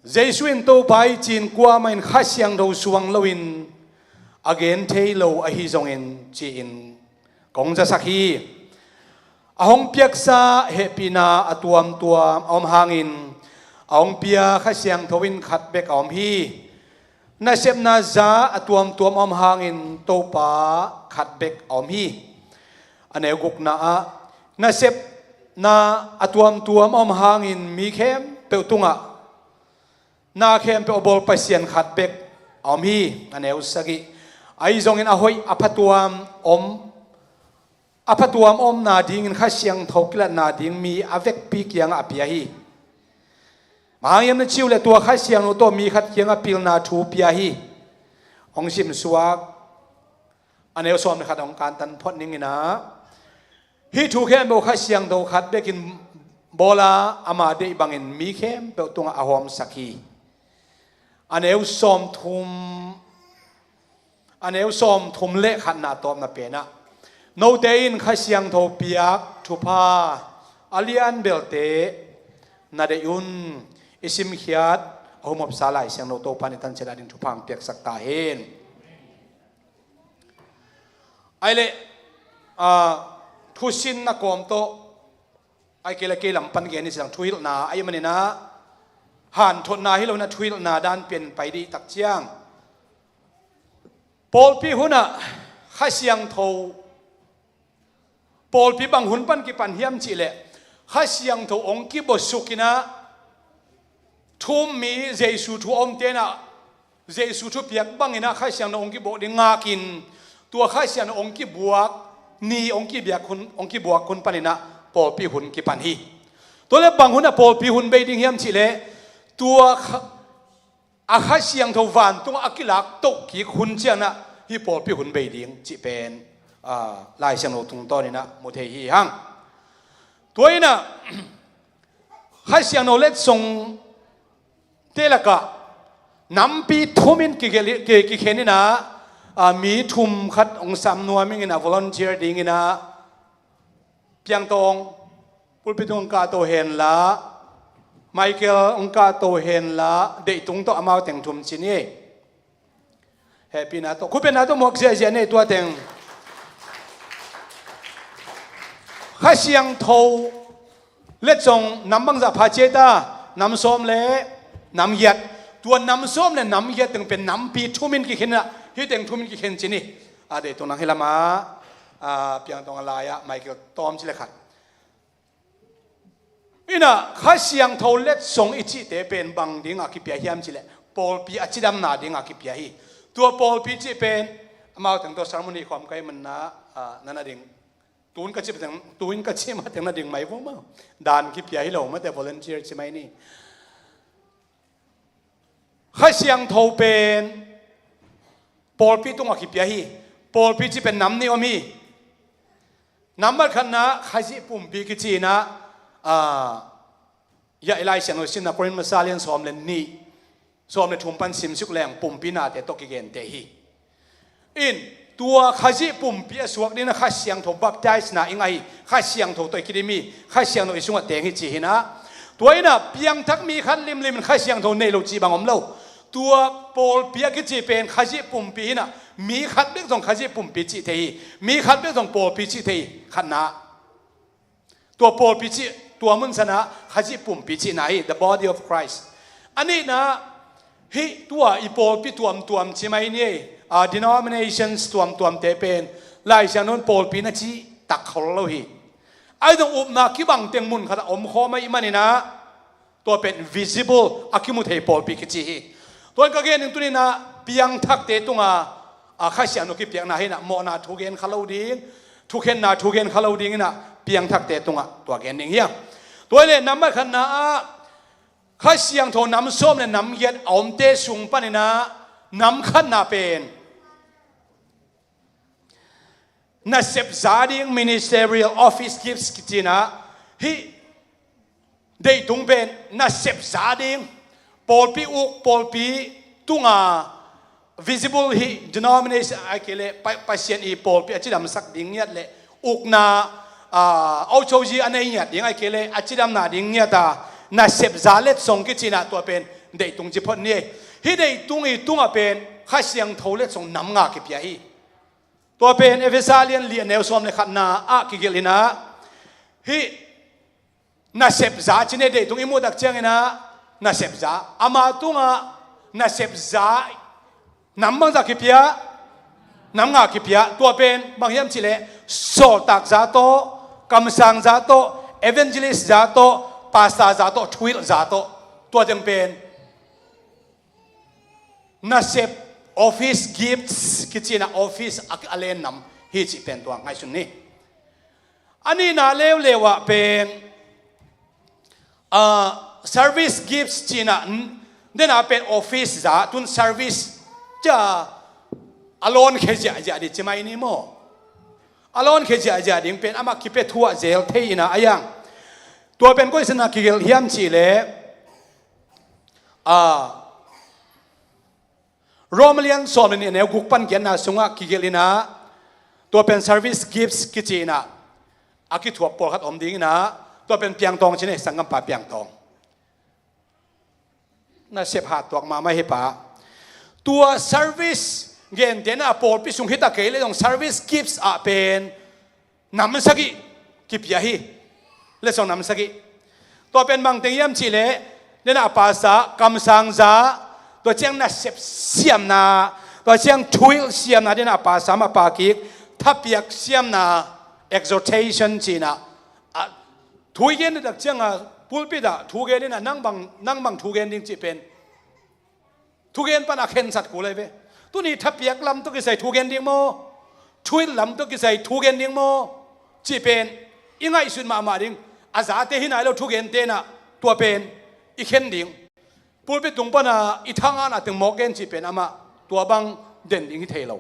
Jesu in Topa hi ci-in kuamah in Kha Siangtho suang loin a gen thei lo ahi zongin, ci-in kong zasak hi. A hong piaksa hehpihna a tuamtuam a om hangin a hong pia Kha Siangtho in khat bek a om hi. Nasepna za a tuamtuam a om hangin Topa khat bek a om hi. A neu gukna ah nasepna a tuamtuam a om hangin mi khempeuh tungah na khempeuh a bawl Pasian khat bek a om hi. A neu sagih, ahi zongin a hoih a phatuam om, a phatuam omna dingin Kha Siangtho kilatna ding mi a vekpi kiangah a pia hi. Bang hang hiam na cih uh leh tua Kha Siangtho tawh mi khat kiangah pilna thu pia hi. Hong simsuak, a neu sawm le khat hong kantan phot ning ina, hih thu khempeuh Kha Siangtho khat bekin bawl a, ama deih bangin mi khempeuh tungah a hawmsak hi. A neu sawmthum, a neu sawmthum le khatna tawpna penah, note in Kha Siangtho piak thupha a lian belte na deih un. I simkhiat a humopsa Lai Siangtho Topa in i tanciat a ding thupha hong piaksak ta hen. Ai leh, a, thusinna kawm tawh, ai kei le kei lam pan gen i sang thuhilhna, ai manina, hanthotna hi lo ina thuhilhna dan pian pai dih tak ciang. Pawlpi hunah Kha Siangtho, pawlpi bang hun pan kipan hiam cih leh, Kha Siangtho hong kibawsuk ina, thu um mi Jesu thu a om tenah, Jesu thupiak bangin ah Kha Siangtho hong kibuak ding ngakin, tua Kha Siangtho hong kibuak ni, hong kibiak hun, hong kibuak hun panin ah pawlpi hun kipan hi. Tua leh bang hun ah pawlpi hun bei ding hiam cih leh, tua kha, a Kha Siangtho vantungah a kilak toh kik hun ciangin ah hih pawlpi hun bei ding cih pen, aa, Lai Siangtho tungtawnin ah mu thei hi hang. Tua in ah Kha Siangtho letsong te lakah nampi thum in kigelh-, ki-, kikhen in ah, aa, mi thum khat hong sam nuam ing in ah volunteer dingin ah, Piangtawng, pulpit tung hong kahto henla, Michael hong kahto henla, deihtung tawh amau teng thum ci ni. Hehpihna tawh, khupetna tawh muak ziahziah ni tua teng. Kha Siangtho letsong nam bangzah pha ci ei ta? Nam sawm leh nam giat. Tua nam sawm leh nam giat teng pen nampi thum in kikhen in ah, hih teng thum in kikhen ci ni. A, deihtung nang hih lamah, a, Piangtawng a lai-ah Michael tawm ci leh khat. In ah Kha Siangtho letsong i cihte pen bang dingah kipia hiam cih leh, pawlpi a cidamna dingah kipia hi. Tua pawlpi cih pen amau teng tawh sermon hi khawm ka hih manin ah, a, na na ding. Tu-in ka cih teng, tu-in ka cih mah teng na ding mai vo maw. Dan kipia hi lo mah teh, volunteer ci mai ni. Kha Siangtho pen pawlpi tungah kipia hi. Pawlpi cih pen nam nih om hi. Nambat khatna Khazih pumpi kici in ah, a, hiah i Lai Siangtho simna Korin masa lian sawm leh nih, sawm leh thum pan simsuk leng pumpi nate tawh kigente hi. In, tua Khazih pumpi a suak dingin ah Kha Siangtho baptize na i ngah hi, Kha Siangtho tawh i kidim hi, Kha Siangtho i sungah teng hi ci hi in ah. Tua in ah piangthak mi khat limlim in Kha Siangtho nei lo cih bang om lo. Tua pawlpi a kici pen Khazih pumpi hi in ah, mi khat bek zong Khazih pumpi cih thei hi, mi khat bek zong pawlpi cih thei hi, khatna. Tua pawlpi cih, tua mun sanah Khazih pumpi cihna hi, the body of Christ. A nihna, hih tua i pawlpi tuamtuam ci mai ni, a, denominations tuamtuamte pen Lai Siangtho in pawlpi na cih tak khol lo hi. Ahi zong upna kibang teng mun khatah om khawm ahih manin ah, tua pen visible, a kimu thei pawlpi kici hi. Tua in ka gen ding tuni in ah piangthakte tungah, a, Kha Siangtho kipiakna hi in ah, mawhna thu gen kha lo ding, thukhenna thu gen kha lo ding in ah, piangthakte tungah tua gen ding hi hang. Tua hi leh nambat khatna ah Kha Siangtho nam sawm leh nam giat a omte sung panin ah nam khatna pen nasep za ding, ministerial office gifts kici in ah, hih deihtung pen nasep za ding, pawlpi uk, pawlpi tunga visible, hih denomination ahih kei leh Pa-, Pasian i pawlpi a cidamsak ding ngiat leh ukna, a, ochoji a nei ngiat ding ahih kei leh a cidamna ding ngiat a, nasep za letsong kici in ah tua pen deihtung ci phot ni. Hih deihtung i tungah pen Kha Siangtho letsong nam nga kipia hi. Tua pen Efesa lian li a neu sawm leh khatna ah kigelh in ah, hih nasep za ci ni, deihtung i muh tak ciangin ah nasep za. Ama tungah nasep za nam bangzah kipia, nam nga kipia. Tua pen bang hiam cih leh sawltak za tawh, kamsang za tawh, evangelist za tawh, pastor za tawh, thuhilh za tawh. Tua teng pen nasep, office gifts kici in ah office a, a len nam hi cih pen tua ngaihsun ni. A nihna leuleu ah pen, a, service gifts ci in ah, n-, den a pen office za, tun service cia a lawnkhia ziahziah ding ci mai ni maw. A lawnkhia ziahziah ding pen amah kipia thuah zel thei in ah a yang. Tua pen koi sanah kigelh hiam cih leh, a, Rom lian sawm leh nih a neu guk pan giatna sungah kigelh in ah, tua pen service gifts kici in ah, a kithuap pawlkhat om ding in ah, tua pen Piangtawng ci ni, sanggampa Piangtawng. Nasep hat tuak mahmah hi pa. Tua service gente in ah pawlpi sung hi ta kei leh zong service gifts ah pen nam sagih kipia hi. Letsong nam sagih. Tua pen bang teng hiam cih leh, den a pastor, kamsang za, tua ciang nasep siamna, tua ciang thuhilh siamna, den a pastor mah pa kik, thapiak siamna, exhortation ci in ah, a, thu i gen tak ciang a, pulpit ah thu gen in ah, nang bang, nang bang thu gen ding cih pen Thugen pan a khensat kul ahi ve. Tuni thapiak lam tawh kisai thugen ding maw? Thuhilh lam tawh kisai thugen ding maw? Cih pen i ngaihsut mahmah ding. A zate hi nai lo thugente in ah tua pen i khen ding. Pulpit tung pan a i thangahna teng mawk gen cih pen amah tua bang den ding hi thei lo.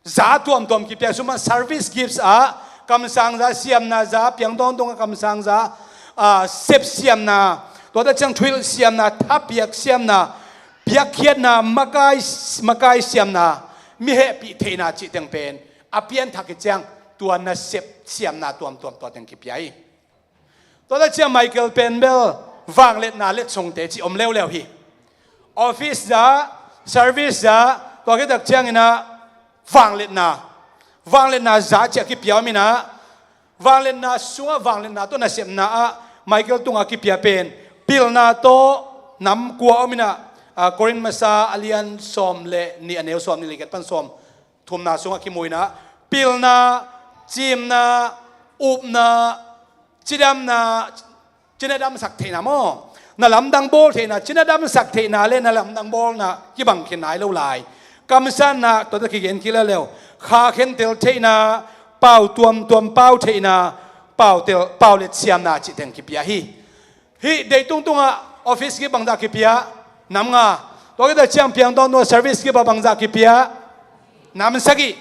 Za tuamtuam kipia sum ah service gifts ah kamsang za, siamna za, piang tawntung ah kamsang za, ah, sep siamna, tuate ciang thuhilh siamna, thapiak siamna, piakkhiatna, makai, makai siamna, mi hehpih theihna cih teng pen a pianthak hi ciang tua nasep siamna tuamtuam tua teng kipia hi. Tua tak ciang Michael pen bel vangliatna letsongte cih om leuleu hi. Office za, service za, tua khit tak ciangin ah vangliatna, vangliatna za cih a kipia om in ah, vangliatna sungah vangliatna tawh nasepna ah Michael tungah kipia pen pilna tawh nam kua om in ah, ah, Korin masa a lian sawm le nih, a neu sawm nih le giat pan sawm thumna sungah kimu in ah, pilna, cimna, upna, cidamna, cina damsak theihna maw? Na lamdang bawl theihna, cina damsak theihna le na lamdang bawlna kibang khin nai lo lai. Kamsanna, tua tawh kigen kik leuleu. Kha khentel theihna, pau tuamtuam pau theihna, pau tel, pau let siamna cih teng kipia hi. Hih deitung tungah office gift bangzah kipia, nam nga. Tua khit tak ciang piang tawntung ah service gift ah bangzah kipia, nam sagih.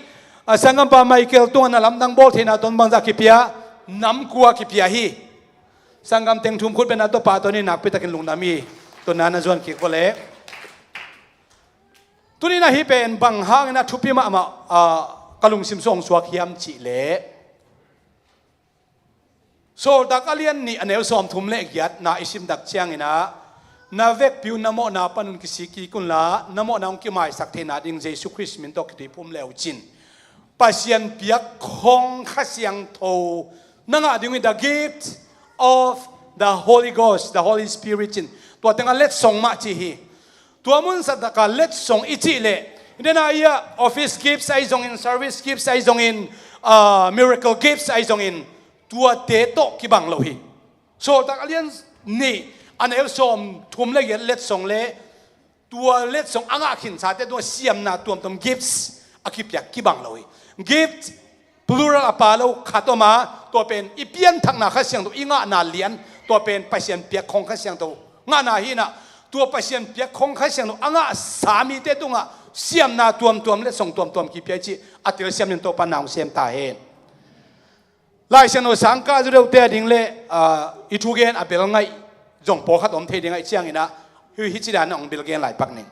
A sanggampa Michael tungah na lamdang bawl theihna tawh bangzah kipia, nam kua kipia hi. Sanggam teng thum khut bengna tawh pahtawi ni, nakpi takin lungdam hi. Tuna na zuan kik vawleh. Tuni in ah hih pen bang hangin ah thupi mahmah, ah, ka lungsim sung hong suak hiam cih leh, Sawltak a lian nih, a neu sawmthum le giatna i sim tak ciangin ah, na vekpi uh na mawhna panun kisik kik unla, na mawhna hong kimaisak theihna ding Jesu Khrist min tawh kituiphum le uh cin, Pasian piak khong Kha Siangtho na ngah ding uh hi, the gift of the Holy Ghost, the Holy Spirit cin. Tua teng a letsong mah ci hi. Tua mun sa tak a letsong i cih leh, i den a i ah office gifts ahi zongin, service gifts ahi zongin, ah, miracle gifts ahi zongin, tuate tawh kibang lo hi. Sawltak a lian nih, a neu sawmthum le giat letsong le tua letsong a ngah khinsate tungah siamna tuamtuam, gifts, a kipiak kibang lo hi. Gift plural a pha lo, khat om a, tua pen i pianthakna Kha Siangtho i ngahna lian, tua pen Pasian piak khong Kha Siangtho ngahna hi in ah, tua Pasian piak khong Kha Siangtho a ngahsa mite tungah siamna tuamtuam, letsong tuamtuam kipia hi cih a telsiam in Topa na hong sem ta hen. Lai Siangtho sang kah zu deuhte a ding le, ah, i thugen a bel ngaih zong pawlkhat om thei ding ahih ciangin ah, hi, hih ci dan a hong bel gen lai pak ning.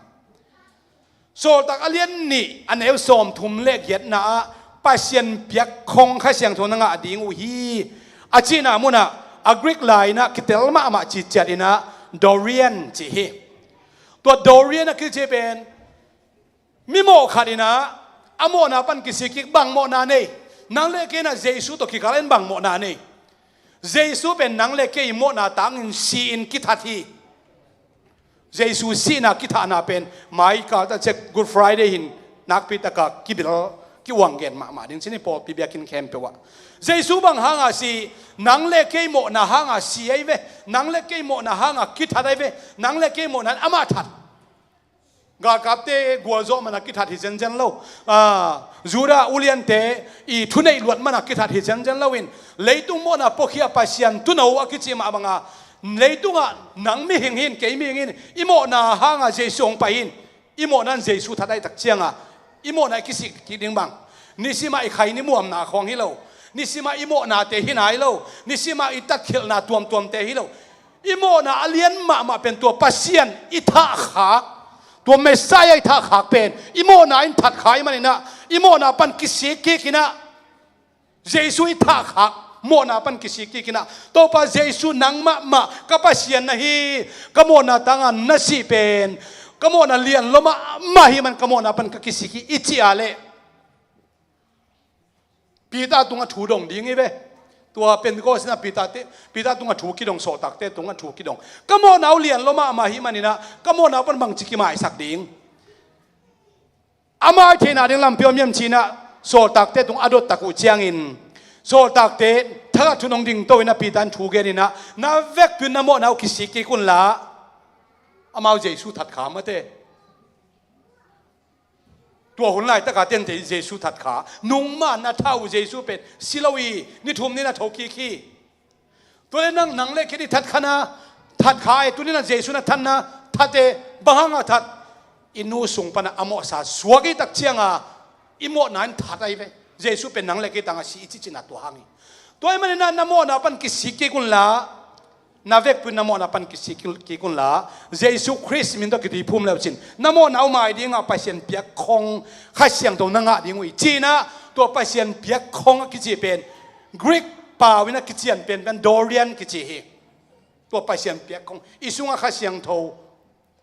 Sawltak a lian nih, a neu sawmthum le giatna ah Pasian piak khong Kha Siangtho na ngah ding uh hi, a cihna munah a Greek lai in ah kitel mahmah ciciat in ah Dorean ci hi. Tua Dorean a kici pen mi mawh khat in ah a mawhna pan kisik kik, bang mawhna nei? Nang le kei in ah Jesu tawh kikal in bang mawhna nei? Jesu pen nang le kei mawhna tangin si-in kithat hi. Jesu sihna kithahna pen mai kal tak ciang Good Friday hin nakpi taka kibil, ki-uang gen mahmah ding ci ni, pawlpi biakinn khempeuh ah. Jesu bang hanga si? Nang le kei mawhna hanga si ahi ve. Nang le kei mawhna hanga kithat ahi ve. Nang le kei mawhna in amah that. Galkapte gualzawh man a kithat hi zenzen lo. Ah, Judah uliante i thuneih luat man a kithat hi zenzen loin, leitung mawhna puakhia Pasian tuuno a kici mah banga, leitungah nang mihing hin, kei mihing hin, i mawhna hanga Jesu hong pai hin, i mawhna in Jesu that ahih tak cianga i mawhna i kisik kik ding bang? Nisimah i khaini muamna khawng hi lo. Nisimah i mawhnate hi nai lo. Nisimah i tatkhelhna tuamtuamte hi lo. I mawhna a lian mahmah pen tua Pasian i thahkhak, tua Messiah i thahkhak pen i mawhna in thatkhak ahih manin ah, i mawhna pan kisik kik in ah, Jesu i thahkhak, mawhna pan kisik kik in ah, Topa Jesu, nang mahmah ka Pasian na hi, ka mawhna tanga na sih pen ka mawhna lian lua mahmah ahih man ka mawhna pan ka kisik hi, i cih a leh, Peter tungah thu dong ding hi ve. Tua Pentecost in ah Peter te, Peter tungah thu kidong, sawltakte tungah thu kidong. Ka mawhna uh lian lua mahmah ahih manin ah, ka mawhna uh pan bangci kimaisak ding? A mai theihna ding lampi om hiam ci-in ah sawltakte tung a dot tak uh ciangin, sawltakte thakhat thu nong dingto in ah Peter in thu gen in ah, na vekpi un na mawhna uh kisik kik unla, amau Jesu thatkhak mate. Tua hun laitaka tente Jesu that kha. Nungmah na that uh Jesu pen si lo hi, ni thum ni na thokik hi. Tua le nang, nang le kei i that kha na, that kha e, tuni na Jesu na that na, that e, bang hanga that? I nu sung pana a mawhsa suak i tak cianga i mawhna in that ahi ve. Jesu pen nang le kei tanga si i cihcihna tua hang hi. Tua ahih manin na, na mawhna pan kisik kik unla, na vekpi un na mawhna pan kisik kik unla, Jesu Khrist min tawh kituiphum le uh cin na mawhna uh mai dingah Pasian piakkhong Kha Siangtho na ngah ding uh hi. Cinah tua Pasian piakkhong a kici pen Greek pau in a kician pen pen Dorian kici hi. Tua Pasian piakkhong i sungah Kha Siangtho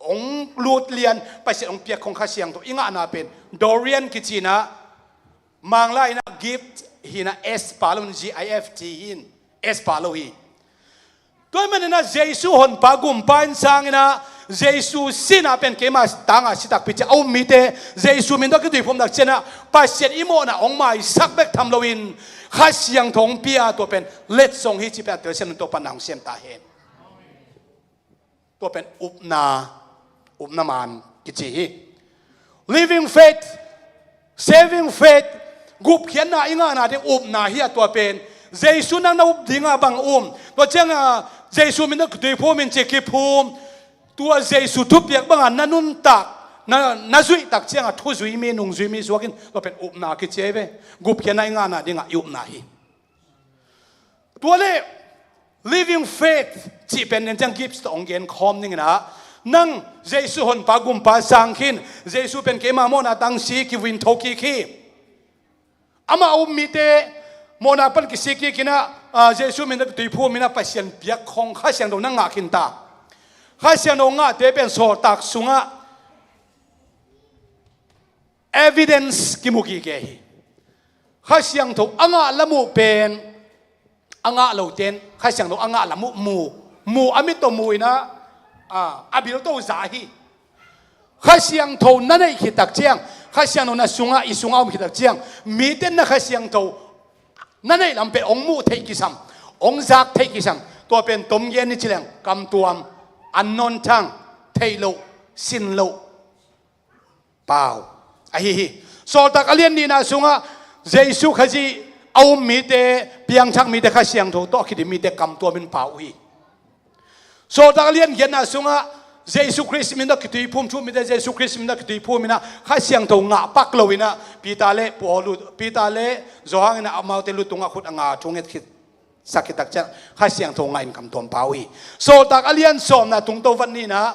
hong lut lian, Pasian hong piakkhong Kha Siangtho i ngahna pen Dorian kicinah, Manglai inah gift hinah S pau lo in, G I F T hin, S pau lo hi. Tua ahih maninah Jesu honpa gumpa in sanginah Jesu sinah pen keima tanga si takpi ciah a um mite Jesu min tawh kituiphum tak cianah Pasian i mawhna hong maisak bek tham loin Kha Siangtho hong pia, tua pen letsong hi ci pen a telsiam in tua pan na hong siam ta hen. Tua pen upna, upna man kici hi. Living faith, saving faith, gupkhiatna i ngahna ding upna hi a tua pen. Jesu nang na up dinga bang um? Tua cianga Jesu min tawh kituiphum in ci kiphum. Tua Jesu thupiak banga na nuntak, na, na zuihtak cianga thuzui mi, nungzui mi suakin tua pen upna kici ahi ve. Gupkhiatna i ngahna dinga i upna hi. Tua le living faith cih pen nen ciang gifts tawh hong gen khawm ninginah, nang Jesu honpa gumpa sang khin, Jesu pen keima mawhna tang si kivui in thokik hi. Amah a um mite mawhna pan kisik kik inah, ah, Jesu min tawh kituiphum inah Pasian piakkhong Kha Siangtho na ngah khin ta. Kha Siangtho ngahte pen Sawltak sungah evidence kimu gige hi. Kha Siangtho a ngah lam uh pen a ngah lote in Kha Siangtho a ngah lam uh mu, mu a mit tawh mu inah, a, a bil tawh za hi. Kha Siangtho na neih khit tak ciang, Kha Siangtho na sungah, i sungah om khit tak ciang, mite in na Kha Siangtho na neih lam pen hong muh theih kisam, hong zak theih kisam. Tua pen tom gen ni ci leng kamtuam, annon thang, theih loh, sin loh pau ahi hi. Sawltak a lian nihna sungah Jesu Khazih a um mite, piangthak mite, Kha Siangtho tawh a kidim mite kamtuam in pau uh hi. Sawltak a lian giatna sungah Jesu Khrist min tawh kituiphum thu mite, Jesu Khrist min tawh kituiphum inah Kha Siangtho ngah pak lo inah Peter le Paul, Peter le Johan inah amaute lu tungah khut a nga thunget khit sak khit tak ciang Kha Siangtho ngah in kamtuam pau uh hi. Sawltak a lian sawmna tungto vat nihna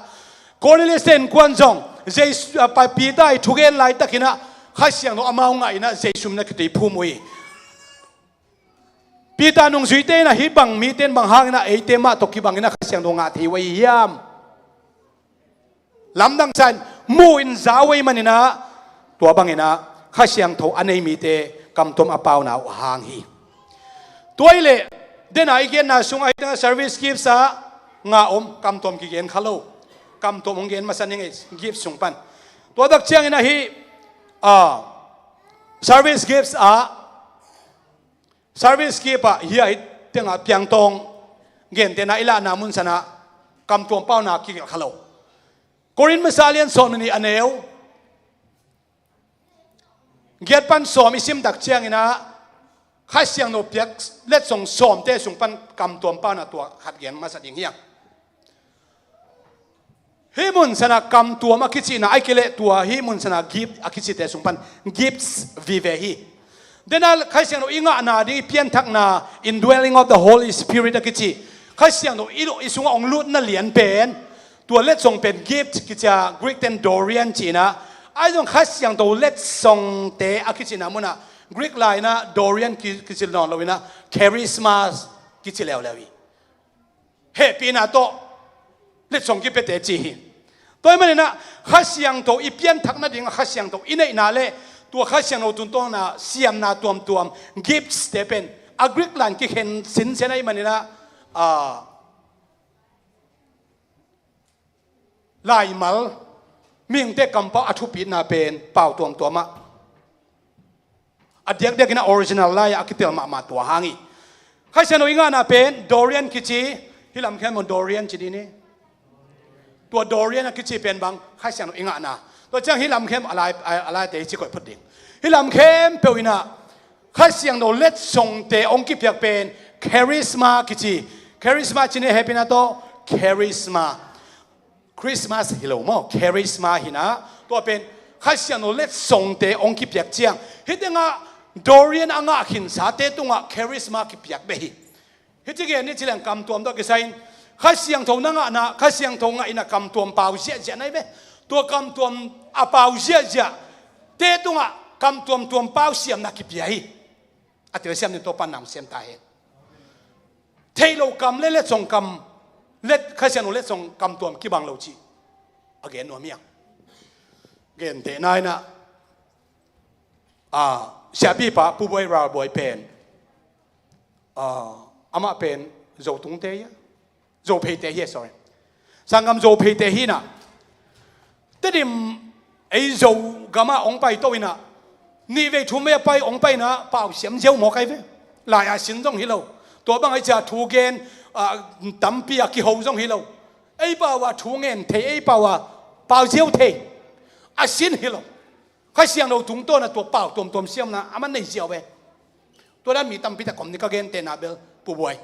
Cornelius te innkuan zong Jesu, a, pa Peter i thugen laitakinah Kha Siangtho amau ngah inah Jesu min a kituiphum uh hi. Peter nungzuite inah hih bang mite in bang hanginah eite mah tawh kibang inah Kha Siangtho ngah thei uh ahi hiam? Lamdang sa in mu in za uh ahih maninah tua banginah Kha Siangtho a nei mite kamtuam a pauna uh a hang hi. Tua hileh dena i genna sungah hih tengah service gifts ah nga om, kamtuam kigen kha lo. Kamtuam hong gen masa ning ei gift sung pan. Tua tak ciangin ahi, ah, service gifts ah, service gift ah hih a hih tengah piangtawng gentehna i lahna mun sanah kamtuam pauna kigelh kha lo. Korin masa lian sawm le nih a neu giat pan sawm i sim tak cianginah Kha Siangtho piak letsong sawmte sung pan kamtuam pauna tua khat gen masa ding hiang. Hih mun sanah kamtuam a kicihna a kileh tua hih mun sanah gift a kicihte sung pan gifts vive hi. Dena Kha Siangtho i ngahna ding i pianthakna, indwelling of the Holy Spirit a kici Kha Siangtho i, i sungah hong lutna lian pen, tua letsong pen gift kici a, Greek ten Dorian cihna. Ahi zong Kha Siangtho letsongte a kicihna munah Greek lai inah Dorian ki, kici nawn lo inah charisma kici leuleu hi. Hehpihna tawh letsong kipiate ci hi. Tua ahih maninah Kha Siangtho i pianthak nadingah Kha Siangtho i neihna le tua Kha Siangtho tungtawna siamna tuamtuam, gifts te pen a Greek lai in kikhen sinsen ahih maninah, ah, laimal mihingte kampau a thupitna pen pau tuamtuamah a diakdiakin a original lai-ah a kitel mahmah tua hang hi. Kha Siangtho i ngahna pen Dorian kici, hih lamkhian maw Dorian ci dih ni. Tua Dorian a kici pen bang Kha Siangtho i ngahna. Tua ciang hih lam khempeuh a lai, a, a laite hi ci koih phot ding. Hih lam khempeuh in ah Kha Siangtho letsongte hong kipiak pen charisma kici. Charisma cih na hehpihna tawh charisma. Christmas hi lo maw, charisma hi in ah, tua pen Kha Siangtho letsongte hong kipiak ciang. Hih tengah Dorian a ngah khinsate tungah charisma kipiak beh hi. Hih ci gen ni ci leng kamtuam tawh kisai in Kha Siangtho na ngahna, Kha Siangtho ngah in ah kamtuam pau ziahziah na hi ve. Tua kamtuam a pau ziahziahte tungah kamtuam tuam pau siamna kipia hi. A telsiam ni, Topa'n na hong siam ta hen. Theih loh kam le letsong kam, let, Kha Siangtho letsong kamtuam kibang lo cih a gen nuam hi hang. Gentehna in ah, a, siapipa Pu Buai Ral Buai pen, a, amah pen Zo tungte hi a, Zo pheite hi a, sorry. Sanggam Zo pheite hi in ah, Tedim ei Zo gamah hong paito in ah, nih vei thum vei a pai hong pai in ah pau siam ziau mawk ahi ve. Lai a sin zong hi lo. Tua bang ahi ciang thu gen, a, tampi a kiho zong hi lo. Ei pau a thu ngen thei, ei pau a pau ziau thei. A sin hi lo. Kha Siangtho tungtawn a tua pau tuamtuam siamna a man nei ziau ve. Tua dan mi tampi tak om ni, ka gentehna bel Pu Buai.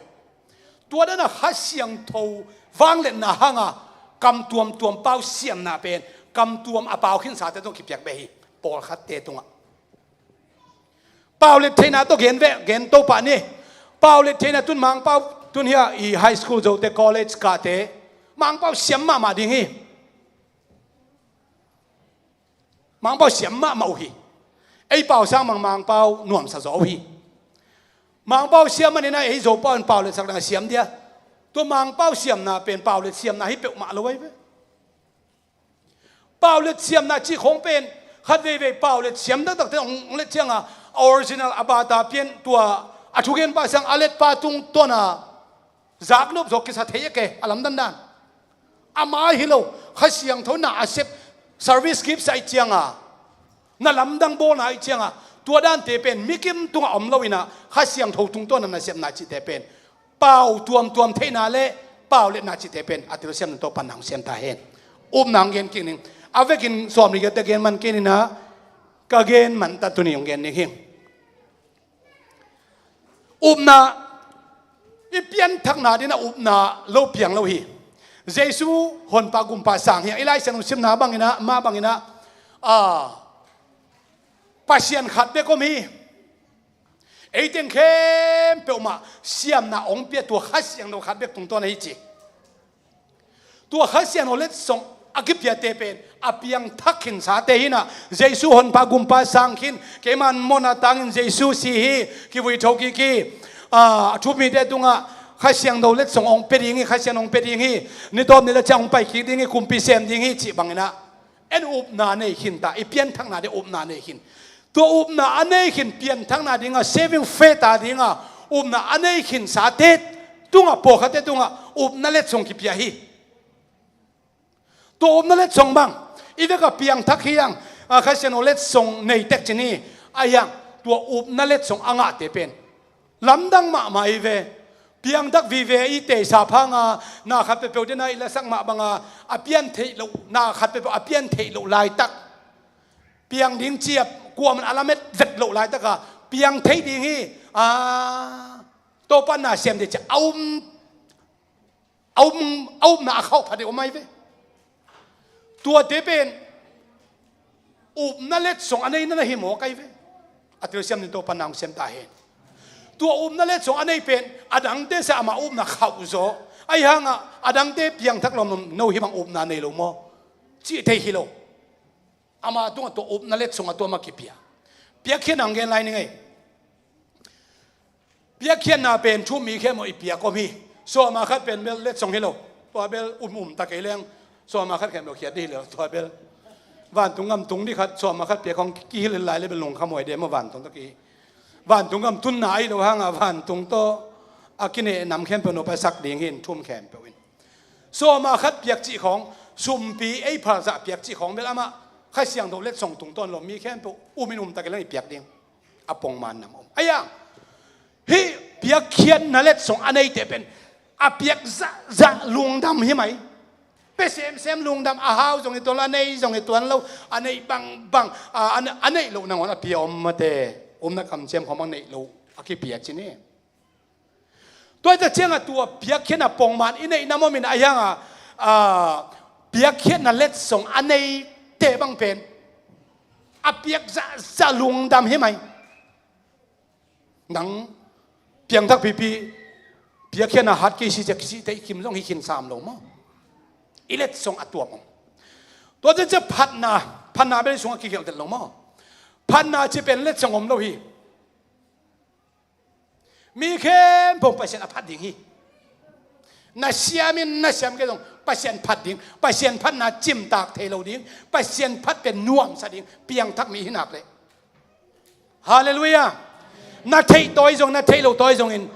Tua dan a Kha Siangtho vangliatna hanga kam tuamtuam pau siamna pen, kam tuam a pau khinsate tawh kipiak beh hi. Pawlkhatte tungah pau let theihna tawh gen ve, gen to pah ni. Pau let theihna tun Mangpau, tun hi a i high school zote, college kahte, Mangpau siam mahmah ding hi. Mangpau siam mahmah uh hi. Ei pau sang mang Mangpau nuamsa zaw uh hi. Mangpau siam manin ah ei Zo pau in pau letsak dang a siam dia. Tua Mangpau siamna pen pau let siamna hi peuhmah lo ahi ve. Pau let siamna cih khong pen khat veivei pau let siam taktakte hong let ciang a, original a bata pian tua a thugenpa sang a letpa tungtawn a zaknop zaw kisa thei a ke, a lamdang dan. Ama hi lo, Kha Siangtho na a sep, service gift sa ih ciang a, na lamdang bawlna ih ciang a, tua dante pen mikim tungah om lo in ah Kha Siangtho tungtawn a na sepna cihte pen pau tuamtuam theihna le pau letna cihte pen a telsiam ni, Topa'n na hong siam ta hen. Upna hong gen kik ning. A vekin sawm li giat te gen man kei ni in ah, ka gen man ta tuni hong gen ning hi. Upna, i pianthakna ding a upna lo piang lo hi. Jesu honpa gumpa sang hi a, i Lai Siangtho simna bangin ah, mah bangin ah, a, Pasian khat bek om hi. Ei teng khempeuh mah siamna hong pia tua Kha Siangtho khat bek tungtawn ahi ci. Tua Kha Siangtho letsong a kipiate pen a piangthak khinsate hi in ah, Jesu honpa gumpa sang khin, keima mawhna tangin Jesu si hi, kivui tho kik hi, a, a thumite tungah Kha Siangtho letsong hong pia ding hi, Kha Siangtho hong pia ding hi, ni tawp ni la ciang hong pai kik ding hi, kumpi sem ding hi cih bangin ah, en upna nei khin ta, i pianthakna ding upna nei khin. Tua upna a nei khin pianthakna ding a, saving faith a ding a upna a nei khinsate tungah, pawlkhatte tungah upna letsong kipia hi. Tua upna letsong bang i vek a piangthak hi hang, a, Kha Siangtho letsong nei tek ci ni, a hi hang, tua upna letsong a ngahte pen lamdang mahmah hi ve. Piangthak vive i teisa phanga, na khat peuhpeuh dena i lasak mah banga a pian theih loh, na khat peuhpeuh a pian theih loh laitak, piang ding ci a kuaman a lamet vet loh laitak a piang thei ding hi. A, Topa na sem ding ci a um, a um, a upna a khauh pha deuh a mai ve. Tuate pen upna letsong a nei na na hi mawk ahi ve. A telsiam ni, Topa na hong sem ta hen. Tua upna letsong a nei pen a dangte sa amah upna khauh zaw. Ahi hanga a dangte piangthak lawmlawm, no hih bang upna nei lo maw, cih thei hi lo. Ama tungah tua upna letsong a tua mah kipia. Piakkhiatna hong gen lai ning ei. Piakkhiatna pen thu-um mi khempeuh i piak om hi. Sawma khat pen bel letsong hi lo. Tua bel um um ta kei leng sawma khat khempeuh khiat dih hi lo. Tua bel vantung gam tung dih khat, sawma khat piak hong kihilh lai le bel lungkham huai dih maw, vantung tawh ki, vantung gam tunna ahi lo hanga vantung tawh a kineh nam khempeuh nop a sak ding hi in, thu-um khempeuh in. Sawma khat piak cih khawng, sumpi ei phalzah piak cih khawng bel amah Kha Siangtho letsong tungtawn lo, mi khempeuh um in um ta kei leng i piak ding. A pongman nam om. Ahi hang, hih piakkhiatna letsong a neite pen a piak zahzah lungdam hi mai. Pia semsem lungdam, a hau zong hi tuan lo, a nei zong hi tuan lo, a neih bangbang, a, a, a neih loh nangawn a pia om mate. Omna kamciam khawng bang neih loh a kipia ci ni. Tua hi tak ciangah tua piakkhiatna pongman i neih nam om in a hiangah, a, piakkhiatna letsong a neite bang pen a piak zahzah lungdam hi mai. Nang piangthak pipi piakkhiatna hat kei si ciah kisihte i kim zong hi khin sam lo maw? I letsong a tuam om. Tua ciang ciah phatna, phatna bel sungah kigelh det lo maw? Phatna ci pen letsong om lo hi. Mi khempeuh Pasian a phat ding hi. Na siam in na siam kei zong Pasian phat ding, Pasian phatna cimtak thei lo ding, Pasian phat pen nuamsa ding, piangthak mi hi nak leh. Halleluiah. Na theih tawi zong, na theih lo tawi zongin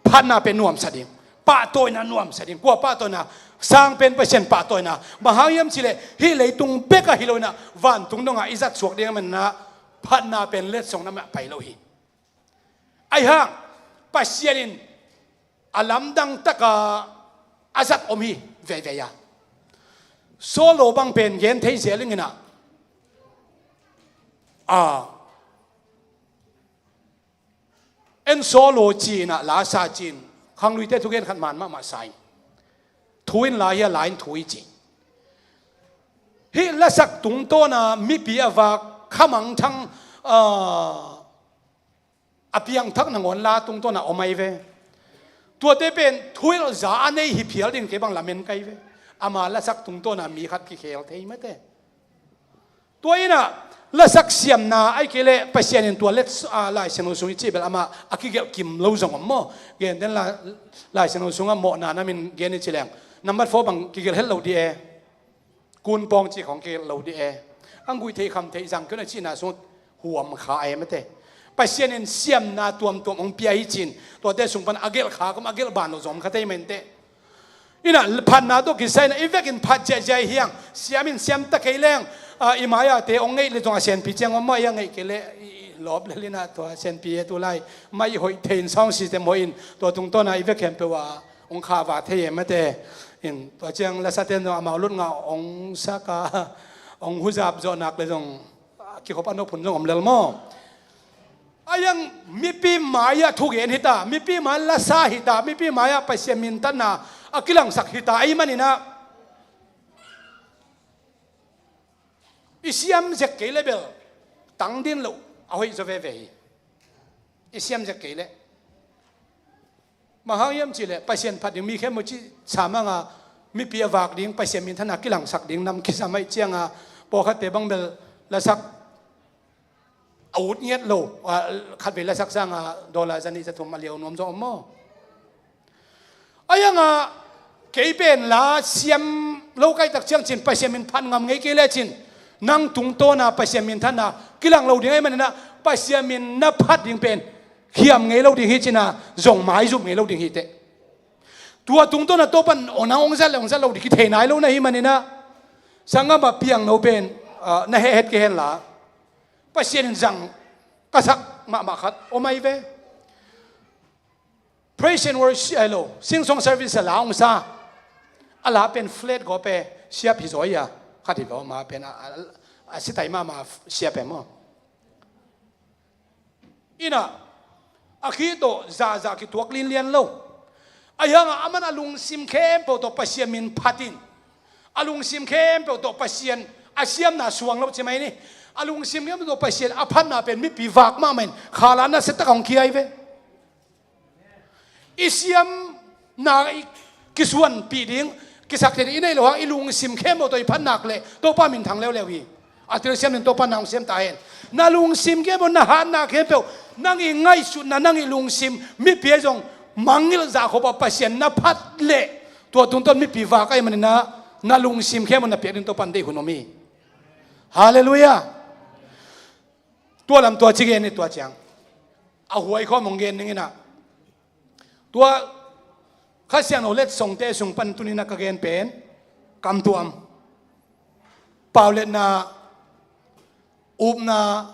phatna pen nuamsa ding, pahtawina nuamsa ding. Kua pahtawina? Sang pen Pasian pahtawina. Bang hang hiam cih leh hih leitung bek ah hi lo in ah, vantung dongah i zat suak ding a man in ah, phatna pen letsong na mah pai lo hi. Ahi hang Pasian in a lamdang taka a zat om hi veivei a. Solo bang pen gen thei zel ing in ah, a, en Solo ci in ah, la sa ci in, khangluite thugen khat man mahmah sa ing. Thu in la hi a, la in thu hi ci. Hih lasak tungtawna mipi a vak khamangthang, a, a piangthak nangawn la tungtawna om ahi ve. Tuate pen thuhilh za a nei hi phial ding kei bang lamen ka hi ve. Ama lasak tungtawna mi khat kikhel thei mate. Tua in ah lasak siamna ahih kei leh Pasian in tua let, a, Lai Siangtho sung i cih bel amah a kigelh kim lo zong om maw? Genten la, Lai Siangtho sungah mawhna na min gen i ci leng, nambat four bang kigelh het lo dih e. Kunpawng cih khawng kigelh lo dih e. Ang guih theih kham theih zang kei un a cihna sung huam kha e mate. Pasian in siamna tuamtuam hong pia hi ci in, tuate sung pan a gelh kha kum a gelh ban lo zong om kha thei mah inteh. In ah phatna tawh kisai in ah i vekin phat ziahziah hi hang. Siam in siam ta kei leng, a, i mai-ah te hong ngeih leh zong a sianpi ciang om maw, i a ngeih kei leh i, i lawp lel in ah tua sianpi e tu lai. Mai hoih thei in, sound system hoih in, tua tungtawn ah i vek khempeuh ah hong kha va thei e mate. In tua ciang lasate in zong amau lutngah hong sak a, hong huzap zawh nak leh zong, a, kikhop a nop hun zong om lel maw? A hiang mipi mai-ah thugen hi ta, mipi mai-ah lasa hi ta, mipi mai-ah Pasian minthanna a kilangsak hi ta ahih manin ah, i siam zek kei leh bel tang ding loh a hoih zaw veve hi. I siam zek kei leh. Bang hang hiam cih leh Pasian phat ding, mi khempeuh cih sam hang a, mipi a vak ding, Pasian minthanna kilangsak ding nam kisam ahih ciang a, pawlkhatte bang bel lasak a ut ngiat lo, a, khatvei lasak sang a dollar zanih zathum a liau nuam zong om maw? A hiang a, kei pen la siam lo ka hih tak ciang cin, Pasian min phat ngam ngei kei leh cin, nang tungtawn a Pasian minthanna kilang lo ding ahih manin ah, Pasian min na phat ding pen khiam ngei lo ding hi cin a, zong maizum ngei lo ding hi teh. Tua tungtawn a Topa'n nang hong zat leh hong zat lo ding kithei nai lo na hih manin ah, sanggam a piangno pen, a, na heh het kei hen la, Pasian in zang ka sak mahmah khat om ahi ve. Praise and worship, hello, sing song service a la hong sa. A la pen flat gawp e, siap hi zaw hi a, khat hi lo, ma pen a, a, a sitai mahmah siap e maw? In ah, a khih tawh zahzah kituak linlian lo. A hiang a, aman a lungsim khempeuh tawh Pasian min phat in, a lungsim khempeuh tawh Pasian a siamna suang lo ci mai ni. A lungsim khempeuh tawh Pasian a phatna pen mipi vak mahmah in, khala nasia tak a hong kia hi ve. I siamna i kisuanpih ding, kisakte ding i neih loh hang, i lungsim khempeuh tawh i phat nak leh Topa minthang leuleu hi. A telsiam ding Topa nang hong siam ta hen. Na lungsim khempeuh, na hatna khempeuh, nang i ngaihsutna, nang i lungsim, mipi ahi zong mangngilh zah khop a Pasian na phat leh, tua tungtawn mipi vak ahih manin ah, na lungsim khempeuh na piak ding Topa'n deih hun om hi. Halleluiah. Tua lam tua ci gen ni, tua ciang a huai khawm hong gen ning in ah, tua Kha Siangtho letsongte sung pan tuni-in ah ka gen pen, kamtuam, pauletna, upna,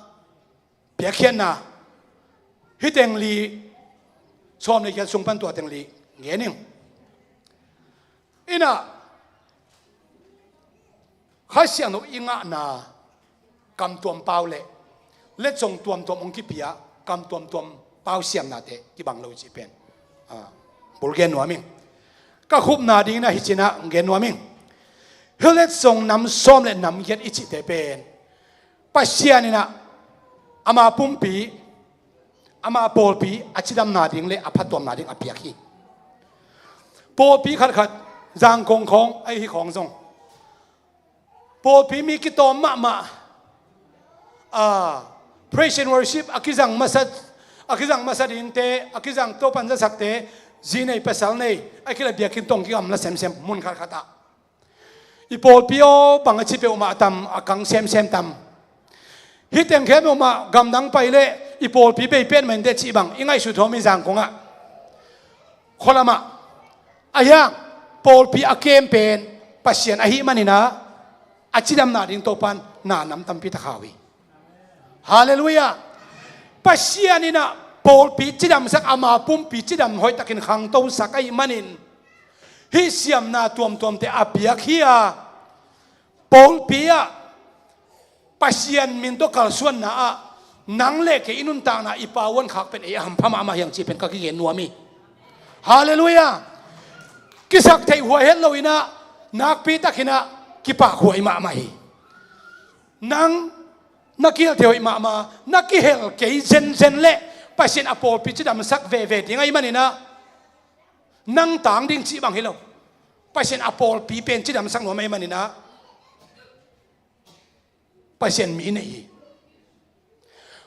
piakkhiatna, hih teng li, sawm le giat sung pan tua teng li gen ing. In ah, Kha Siangtho i ngahna kam tuam pau le letsong tuamtuam hong kipia kam tuamtuam pau siamnate kibang lo cih pen, ah, bul gen nuam ing. Ka khupna dingin ah hi ci-in ah gen nuam ing. Hih letsong nam sawm le nam giat i cihte pen Pasian in ah ama pumpi, ama pawlpi a cidamna ding le a phattuamna ding a piak hi. Pawlpi khatkhat, Zangkong khawng, ahi khawng zong pawlpi mi kitawm mahmah, ah, praise and worship a kizang masa, a kizang masa dingte, a kizang Topan zasakte, zi nei pasal nei, a kila biakinn tawh hong kigamla semsem mun khatkhat ah. I pawlpi aw bang a ci peuhmah tam, a kang semsem tam. Hih teng khempeuh mah gamdang pai leh i pawlpi bei petmah inteh cih bang i ngaihsut hawm hi Zangkong ah. Khualam ah, ahi hang pawlpi a kem pen Pasian ahih manin ah a cidamna ding Topan na nam tampi tak hau hi. Halleluiah. Pasian in ah pawlpi cidamsak, ama pumpi cidam hoihtakin khangtosak ahih manin hih siamna tuamtuamte a piak hi a, pawlpi ah Pasian min tawh kalsuanna ah nang le kei i nuntakna i pauan khak pen ei a hampha mahmah hi hang cih pen ka kigen nuam hi. Halleluiah. Kisak theih huai het lo in ah, nakpi takin ah kipahhuai mahmah hi. Nang na kihel thei hoih mahmah, na kihel kei zenzen leh Pasian a pawlpi cidamsak veve ding ahih manin ah, nang tang ding cih bang hi lo. Pasian a pawlpi pen cidamsak nuam ahih manin ah Pasian mi nei hi.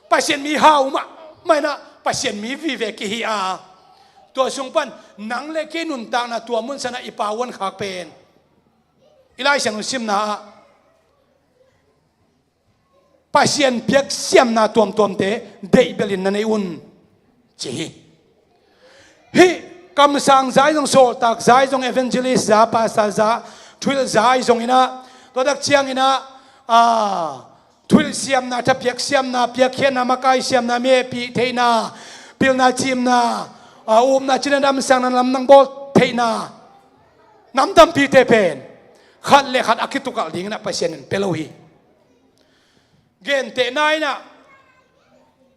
Pasian mi hau mahmah in ah Pasian mi vive kihi a, tua sung pan nang le kei nuntakna tua mun san ah i pauan khak pen i Lai Siangtho simna ah Pasian piak siamna tuamtuamte deih belin na nei un ci hi. Hih kamsang za ahi zong, sawltak za ahi zong, evangelist za, pastor za, thuhilh za ahi zongin ah, tua tak ciangin ah, ah, thuhilh siamna, thapiak siamna, piakkhiatna, makai siamna, mi hehpih theihna, pilna cimna, ah, upna cinna damsakna, lamdang bawl theihna, nam tampite pen khat le khat a kitukalh dingin ah Pasian in pia lo hi. Gentehna in ah,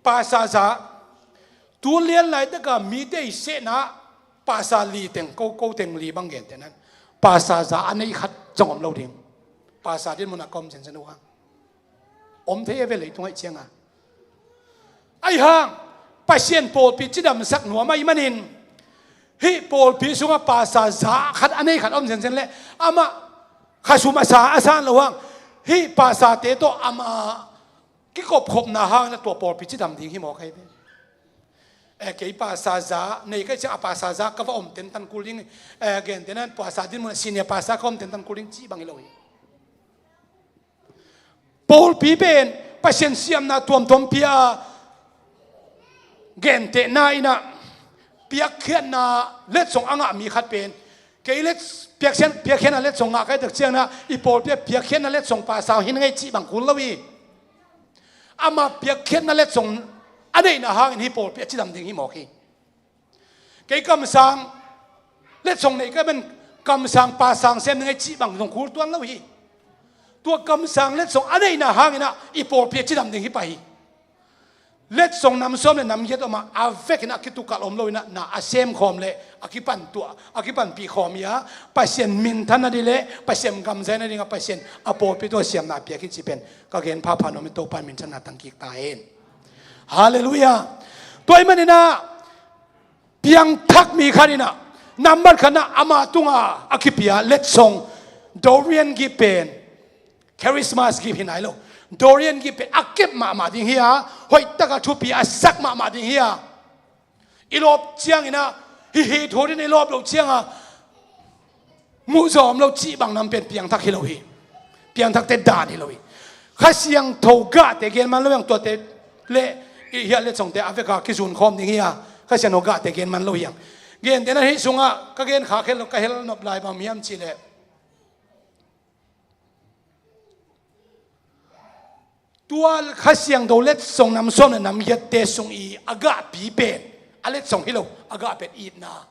pastor za, tu lian laitaka mite i sehna pastor li teng, ko, ko teng li bang gentehna in, pastor za a nei khat zong om lo ding. Pastor dinmun ah ka om zenzen uh hang. Om thei a ve leitung ahih cianga. Ahi hang Pasian pawlpi cidamsak nuam ahih manin, hih pawlpi sungah pastor za khat a nei khat om zenzen leh amah khasum a sa a san lo hang, hih pastorte tawh ama kikopkhopna hangin a tua pawlpi cidam ding hi mawk ahi ve. Eh, kei pastor za nei ka hih ciang a pastor za ka va om tentan kul ding, eh, gentehna in pastor dinmun ah senior pastor ka om tentan kul ding cih bang hi lo hi. Pawlpi pen Pasian siamna tuamtuam pia a, gentehna in ah piakkhiatna letsong a ngah mi khat pen, kei let, piakkhiat, piakkhiatna letsong ngah ka hih tak ciangin ah i pawlpi ah piakkhiatna letsong pastor hi ing ei cih bang kul lo hi. Ama piakkhiatna letsong a neihna hangin hih pawlpi a cidam ding hi mawk hi. Kei kamsang letsong nei ka hih manin kamsang pastor sem ding ei cih bang zong kul tuan lo hi. Tua kamsang letsong a neihna hangin ah i pawlpi a cidam ding hi pah hi. Letsong nam sawm le nam giat om a, a vekin a kitukalh om lo in ah, na a semkhawm le a kipan tuah, a kipanpih khawm hi a, Pasian minthanna ding le Pasian gamzaina dingah Pasian a pawlpi tawh siamna a piak hi cih pen ka gen phapha nuam hi. Topa in minthanna tang kik ta hen. Halleluiah. Tua ahih manin ah piangthak mi khat in ah, nambat khat in ah ama tungah a kipia letsong, Dorian gift pen, Christmas gift hi nai lo, Dorian gift pen a kep mahmah ding hi a, hoih taka thupi a sak mahmah ding hi a, i lawp ciangin ah, hih hi thu ding i lawp loh ciangah muhzawm lo cih bang nam pen piangthak hi lo hi. Piangthakte dan hi lo hi. Kha Siangtho gahte gen man lo hi hang, tuate le i hiah letsongte a veka kizun khawm ding hi a, Kha Siangtho gahte gen man lo hi hang. Gentehna hih sungah ka gen khak het lo, ka hel nop lai bang hiam cih leh, tua Kha Siangtho letsong nam sawm le nam giatte sung i a gahpi pen, a letsong hi lo, a gah pen itna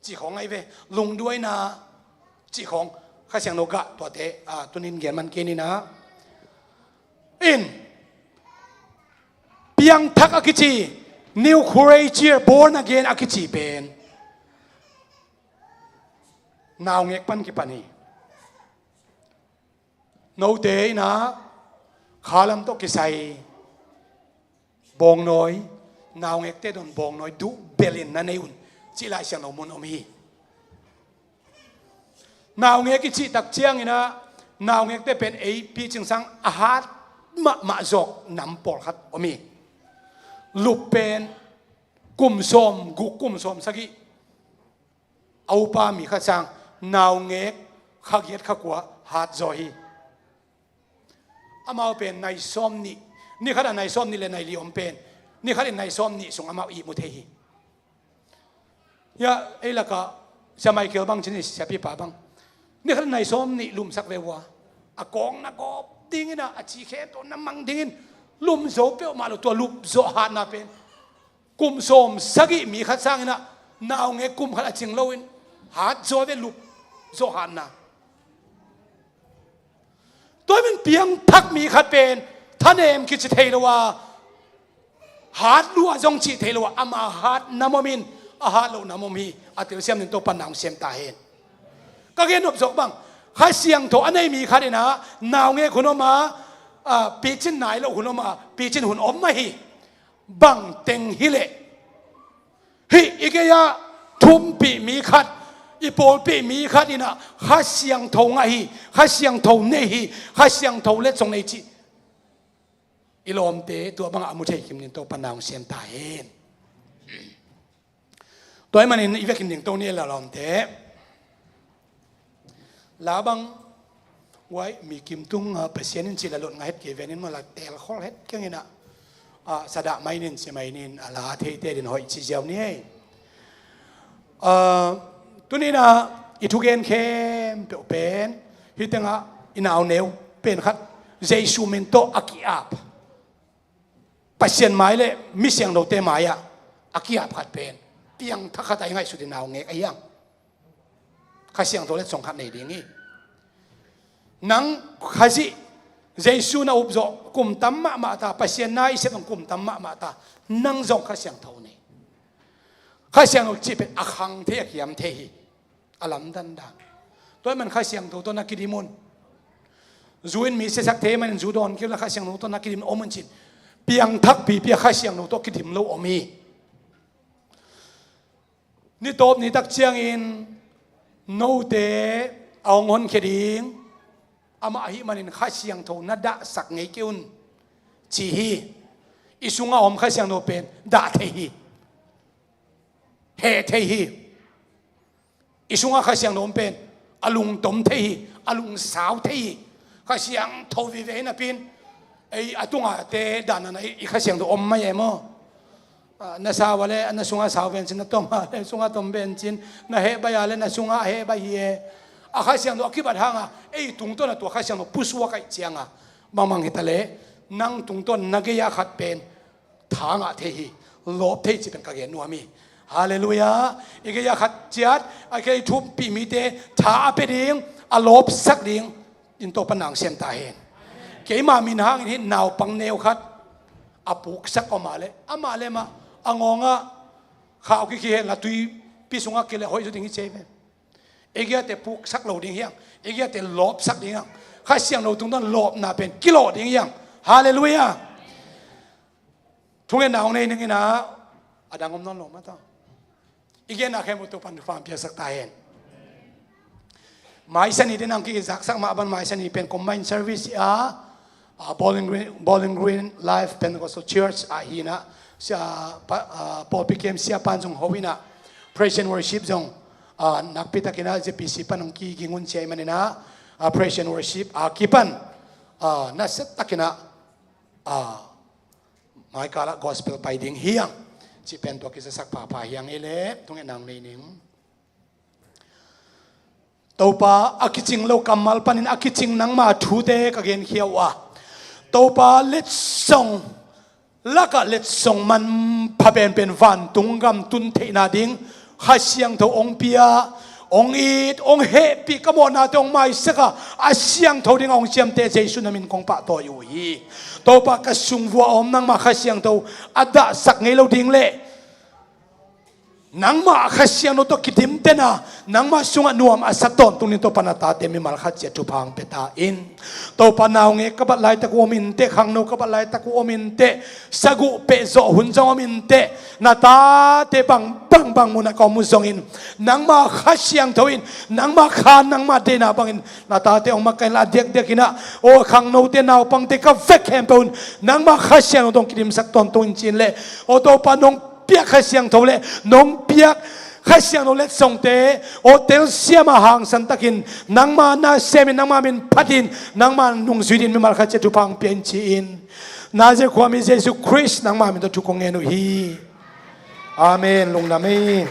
cih khawng ahi ve, lungduaina cih khawng, Kha Siangtho gah tuate, ah, tunin gen man kei ni na. In, piangthak a kici, new creature, born again a kici pen naungek pan kipan hi. Note in ah khalam tawh kisai bawngnawi, naungekte dawn bawngnawi duh belin na nei un, cih Lai Siangtho mun om hi. Naungek i cih tak ciangin ah, naungekte pen ei picing sang a hat mahmah zawk nam pawlkhat om hi. Lup pen kum sawm guk, kum sawm sagih a upa mi khat sang, naungek kha giat kha kua hat zaw hi. Amau pen nai sawm nih, ni khat a nai sawm nih le nai li om pen, ni khat in nai sawm nih sung amau ihmu thei hi. Ya, ei lakah Sia Michael bang cin hi, siapipa bang, ni khat in nai sawm nih lumsak ve ua, a kawng na gawp dingin ah, a ci khe tawh na mang dingin lum zo peuhmah lo, tua lup zawh hatna pen kum sawm sagih mi khat sangin ah, naungek kum khat a cing loin hat zaw ve, lup zawh hatna. Tua hi man piangthak mi khat pen thanem kici thei lo a, hat lua zong cih thei lo a, ama hat nam om in, a hat loh nam om hi. A telsiam ning, Topa'n na hong sem ta hen. Ka gen nop zawk bang, Kha Siangtho a nei mi khat in ah naungek hun om a, a, picin nai loh hun om a, picin hun om mah hi. Bang teng hi leh, hih i gei-ah thumpih mi khat, i pawlpih mi khat in ah Kha Siangtho ngah hi, Kha Siangtho nei hi, Kha Siangtho letsong nei cih i lawmte tua bangah a mu thei kim dingin Topa'n na hong sem ta hen. Tua ahih manin i vekin dingto ni, la lawmte. La bang, uai, mi kim tung, ah, Pasian in cih la lot ngah het kei ve ning maw, la telkhol het keng in ah, ah, sa dah mai ning, ci mai ning, a la theite din hoih ci ziau ni hei. Ah, tuni in ah i thugen khempeuh pen, hih tengah i nauneu pen khat Jesu min tawh a ki-ap, Pasian mai le mi siangthote mai-ah a ki-ap khat pen, piangthak khat a i ngaihsut i naungek ahi hang. Kha Siangtho letsong khat nei ding hi. Nang Khazih, Jesu na up zawh kum tam mahmah ta, Pasian na i sep zong kum tam mahmah ta, nang zong Kha Siangtho nei. Kha Siangtho cih pen a khang thei, a kiam thei hi. A lamdang dan. Tua ahih man Kha Siangtho tawh na kidim un. Zu in mi siasak thei manin zu dawn kei un la, Kha Siangtho tawh na kidim om un cin. Piangthak pipi a Kha Siangtho tawh kidim lo om hi. Ni tawp ni tak ciangin note a hong honkhia ding, amah ahih manin Kha Siangtho na dahsak ngei kei un, ci hi. I sungah om Kha Siangtho pen dah thei hi. Heh thei hi. I sungah Kha Siangtho om pen a lungtom thei hi, a lungsau thei hi. Kha Siangtho vive hi napi-in, ei, a tungah te dan a na i, i Kha Siangtho om mai e maw? Ah, na sau a le na sungah sau ven cin, na tom a le sungah tom ven cin, na heh baih a le na sungah heh baih hi e. A Kha Siangtho a kibat hanga ei tungtawn a tua Kha Siangtho pusuak ahih cianga, bangmah hi ta leh, nang tungtawn na gei-ah khat pen tha ngah thei hi, lawp thei hi cih pen ka gen nuam hi. Halleluiah. I gei-ah khat ciat, a gei thumpih mite tha a pia ding, a lawpsak ding in Topa'n na hong sem ta hen. Keima min hangin hih naupang neu khat a puksak om a leh, amah le amah a ngawngah khau kikhi hen la, tuipi sungah kileh hoih zaw ding hi ci hi ve. I gei-ah te puksak lo ding hi hang, i gei-ah te lawpsak ding hi hang. Kha Siangtho tungtawn lawpna pen kilawh ding hi hang. Halleluiah. Thungetna hong nei ning in ah, a dang om nawn lo mah ta. I genna khempeuh Topa'n thupha hong piaksak ta hen. Mai Sani te nang kizaksak mah bang, Mai Sani pen combined service a, ah, Bowling Green, Bowling Green Life Pentecostal Church ah hi in ah, sia, pa, ah, pawlpi kem siapa'n zong ho in ah, praise and worship zong, ah, nakpi takin ah Z P C pan hong kiging un ci ahih manin ah, ah, praise and worship a kipan, ah, nasia takin ah, ah, maikal ah gospel pai ding hi hang cih pen tua kizasak phapha hi hang ei leh, thungetna hong nei ning. Topa a kicing lo kammal panin a kicing nangma thute ka genkhia uh a, Topa letsong lakah letsong manpha penpen vantung gam tun theihna ding Kha Siangtho hong pia, Hong it, hong hehpih, ka mawhnate hong maisak a, a siangtho dingah hong ciamteh Jesu na min kong pahtawi uh hi. Topa, ka sung vua a om nangmah Kha Siangtho a dahsak ngei lo ding leh nangmah Kha Siangtho tawh kidimten a, nangmah sungah nuam a sa tawntung ding Topa, na tate mimal khat ciat thupha hong pia ta in. Topa, naungek ka bat laitak uh om inteh, khangno ka bat laitak uh om inteh, saguh pehzawh hun zong om inteh, na tate bang bang bang munah ka om uh zongin, nangmah Kha Siangtho in, nangmah khan, nangmah deihna bangin na tate hong makaih inla, a diakdiakin ah, aw, khangnote, naupangte, ka vek khempeuh un nangmah Kha Siangtho tawh kidimsak tawntung in ci-in leh, aw Topa, nong piak Kha Siangtho leh nong piak Kha Siangtho letsongte, aw, telsiam a, hangsan takin nangma na semin, nangma min phatin, nangma nungzui dingin mimal khat ciat thupha hong pia in ci-in, Nazareth khuami Jesu Khrist nangma min tawh thu kong ngen uh hi. Amen. Lungdam ei.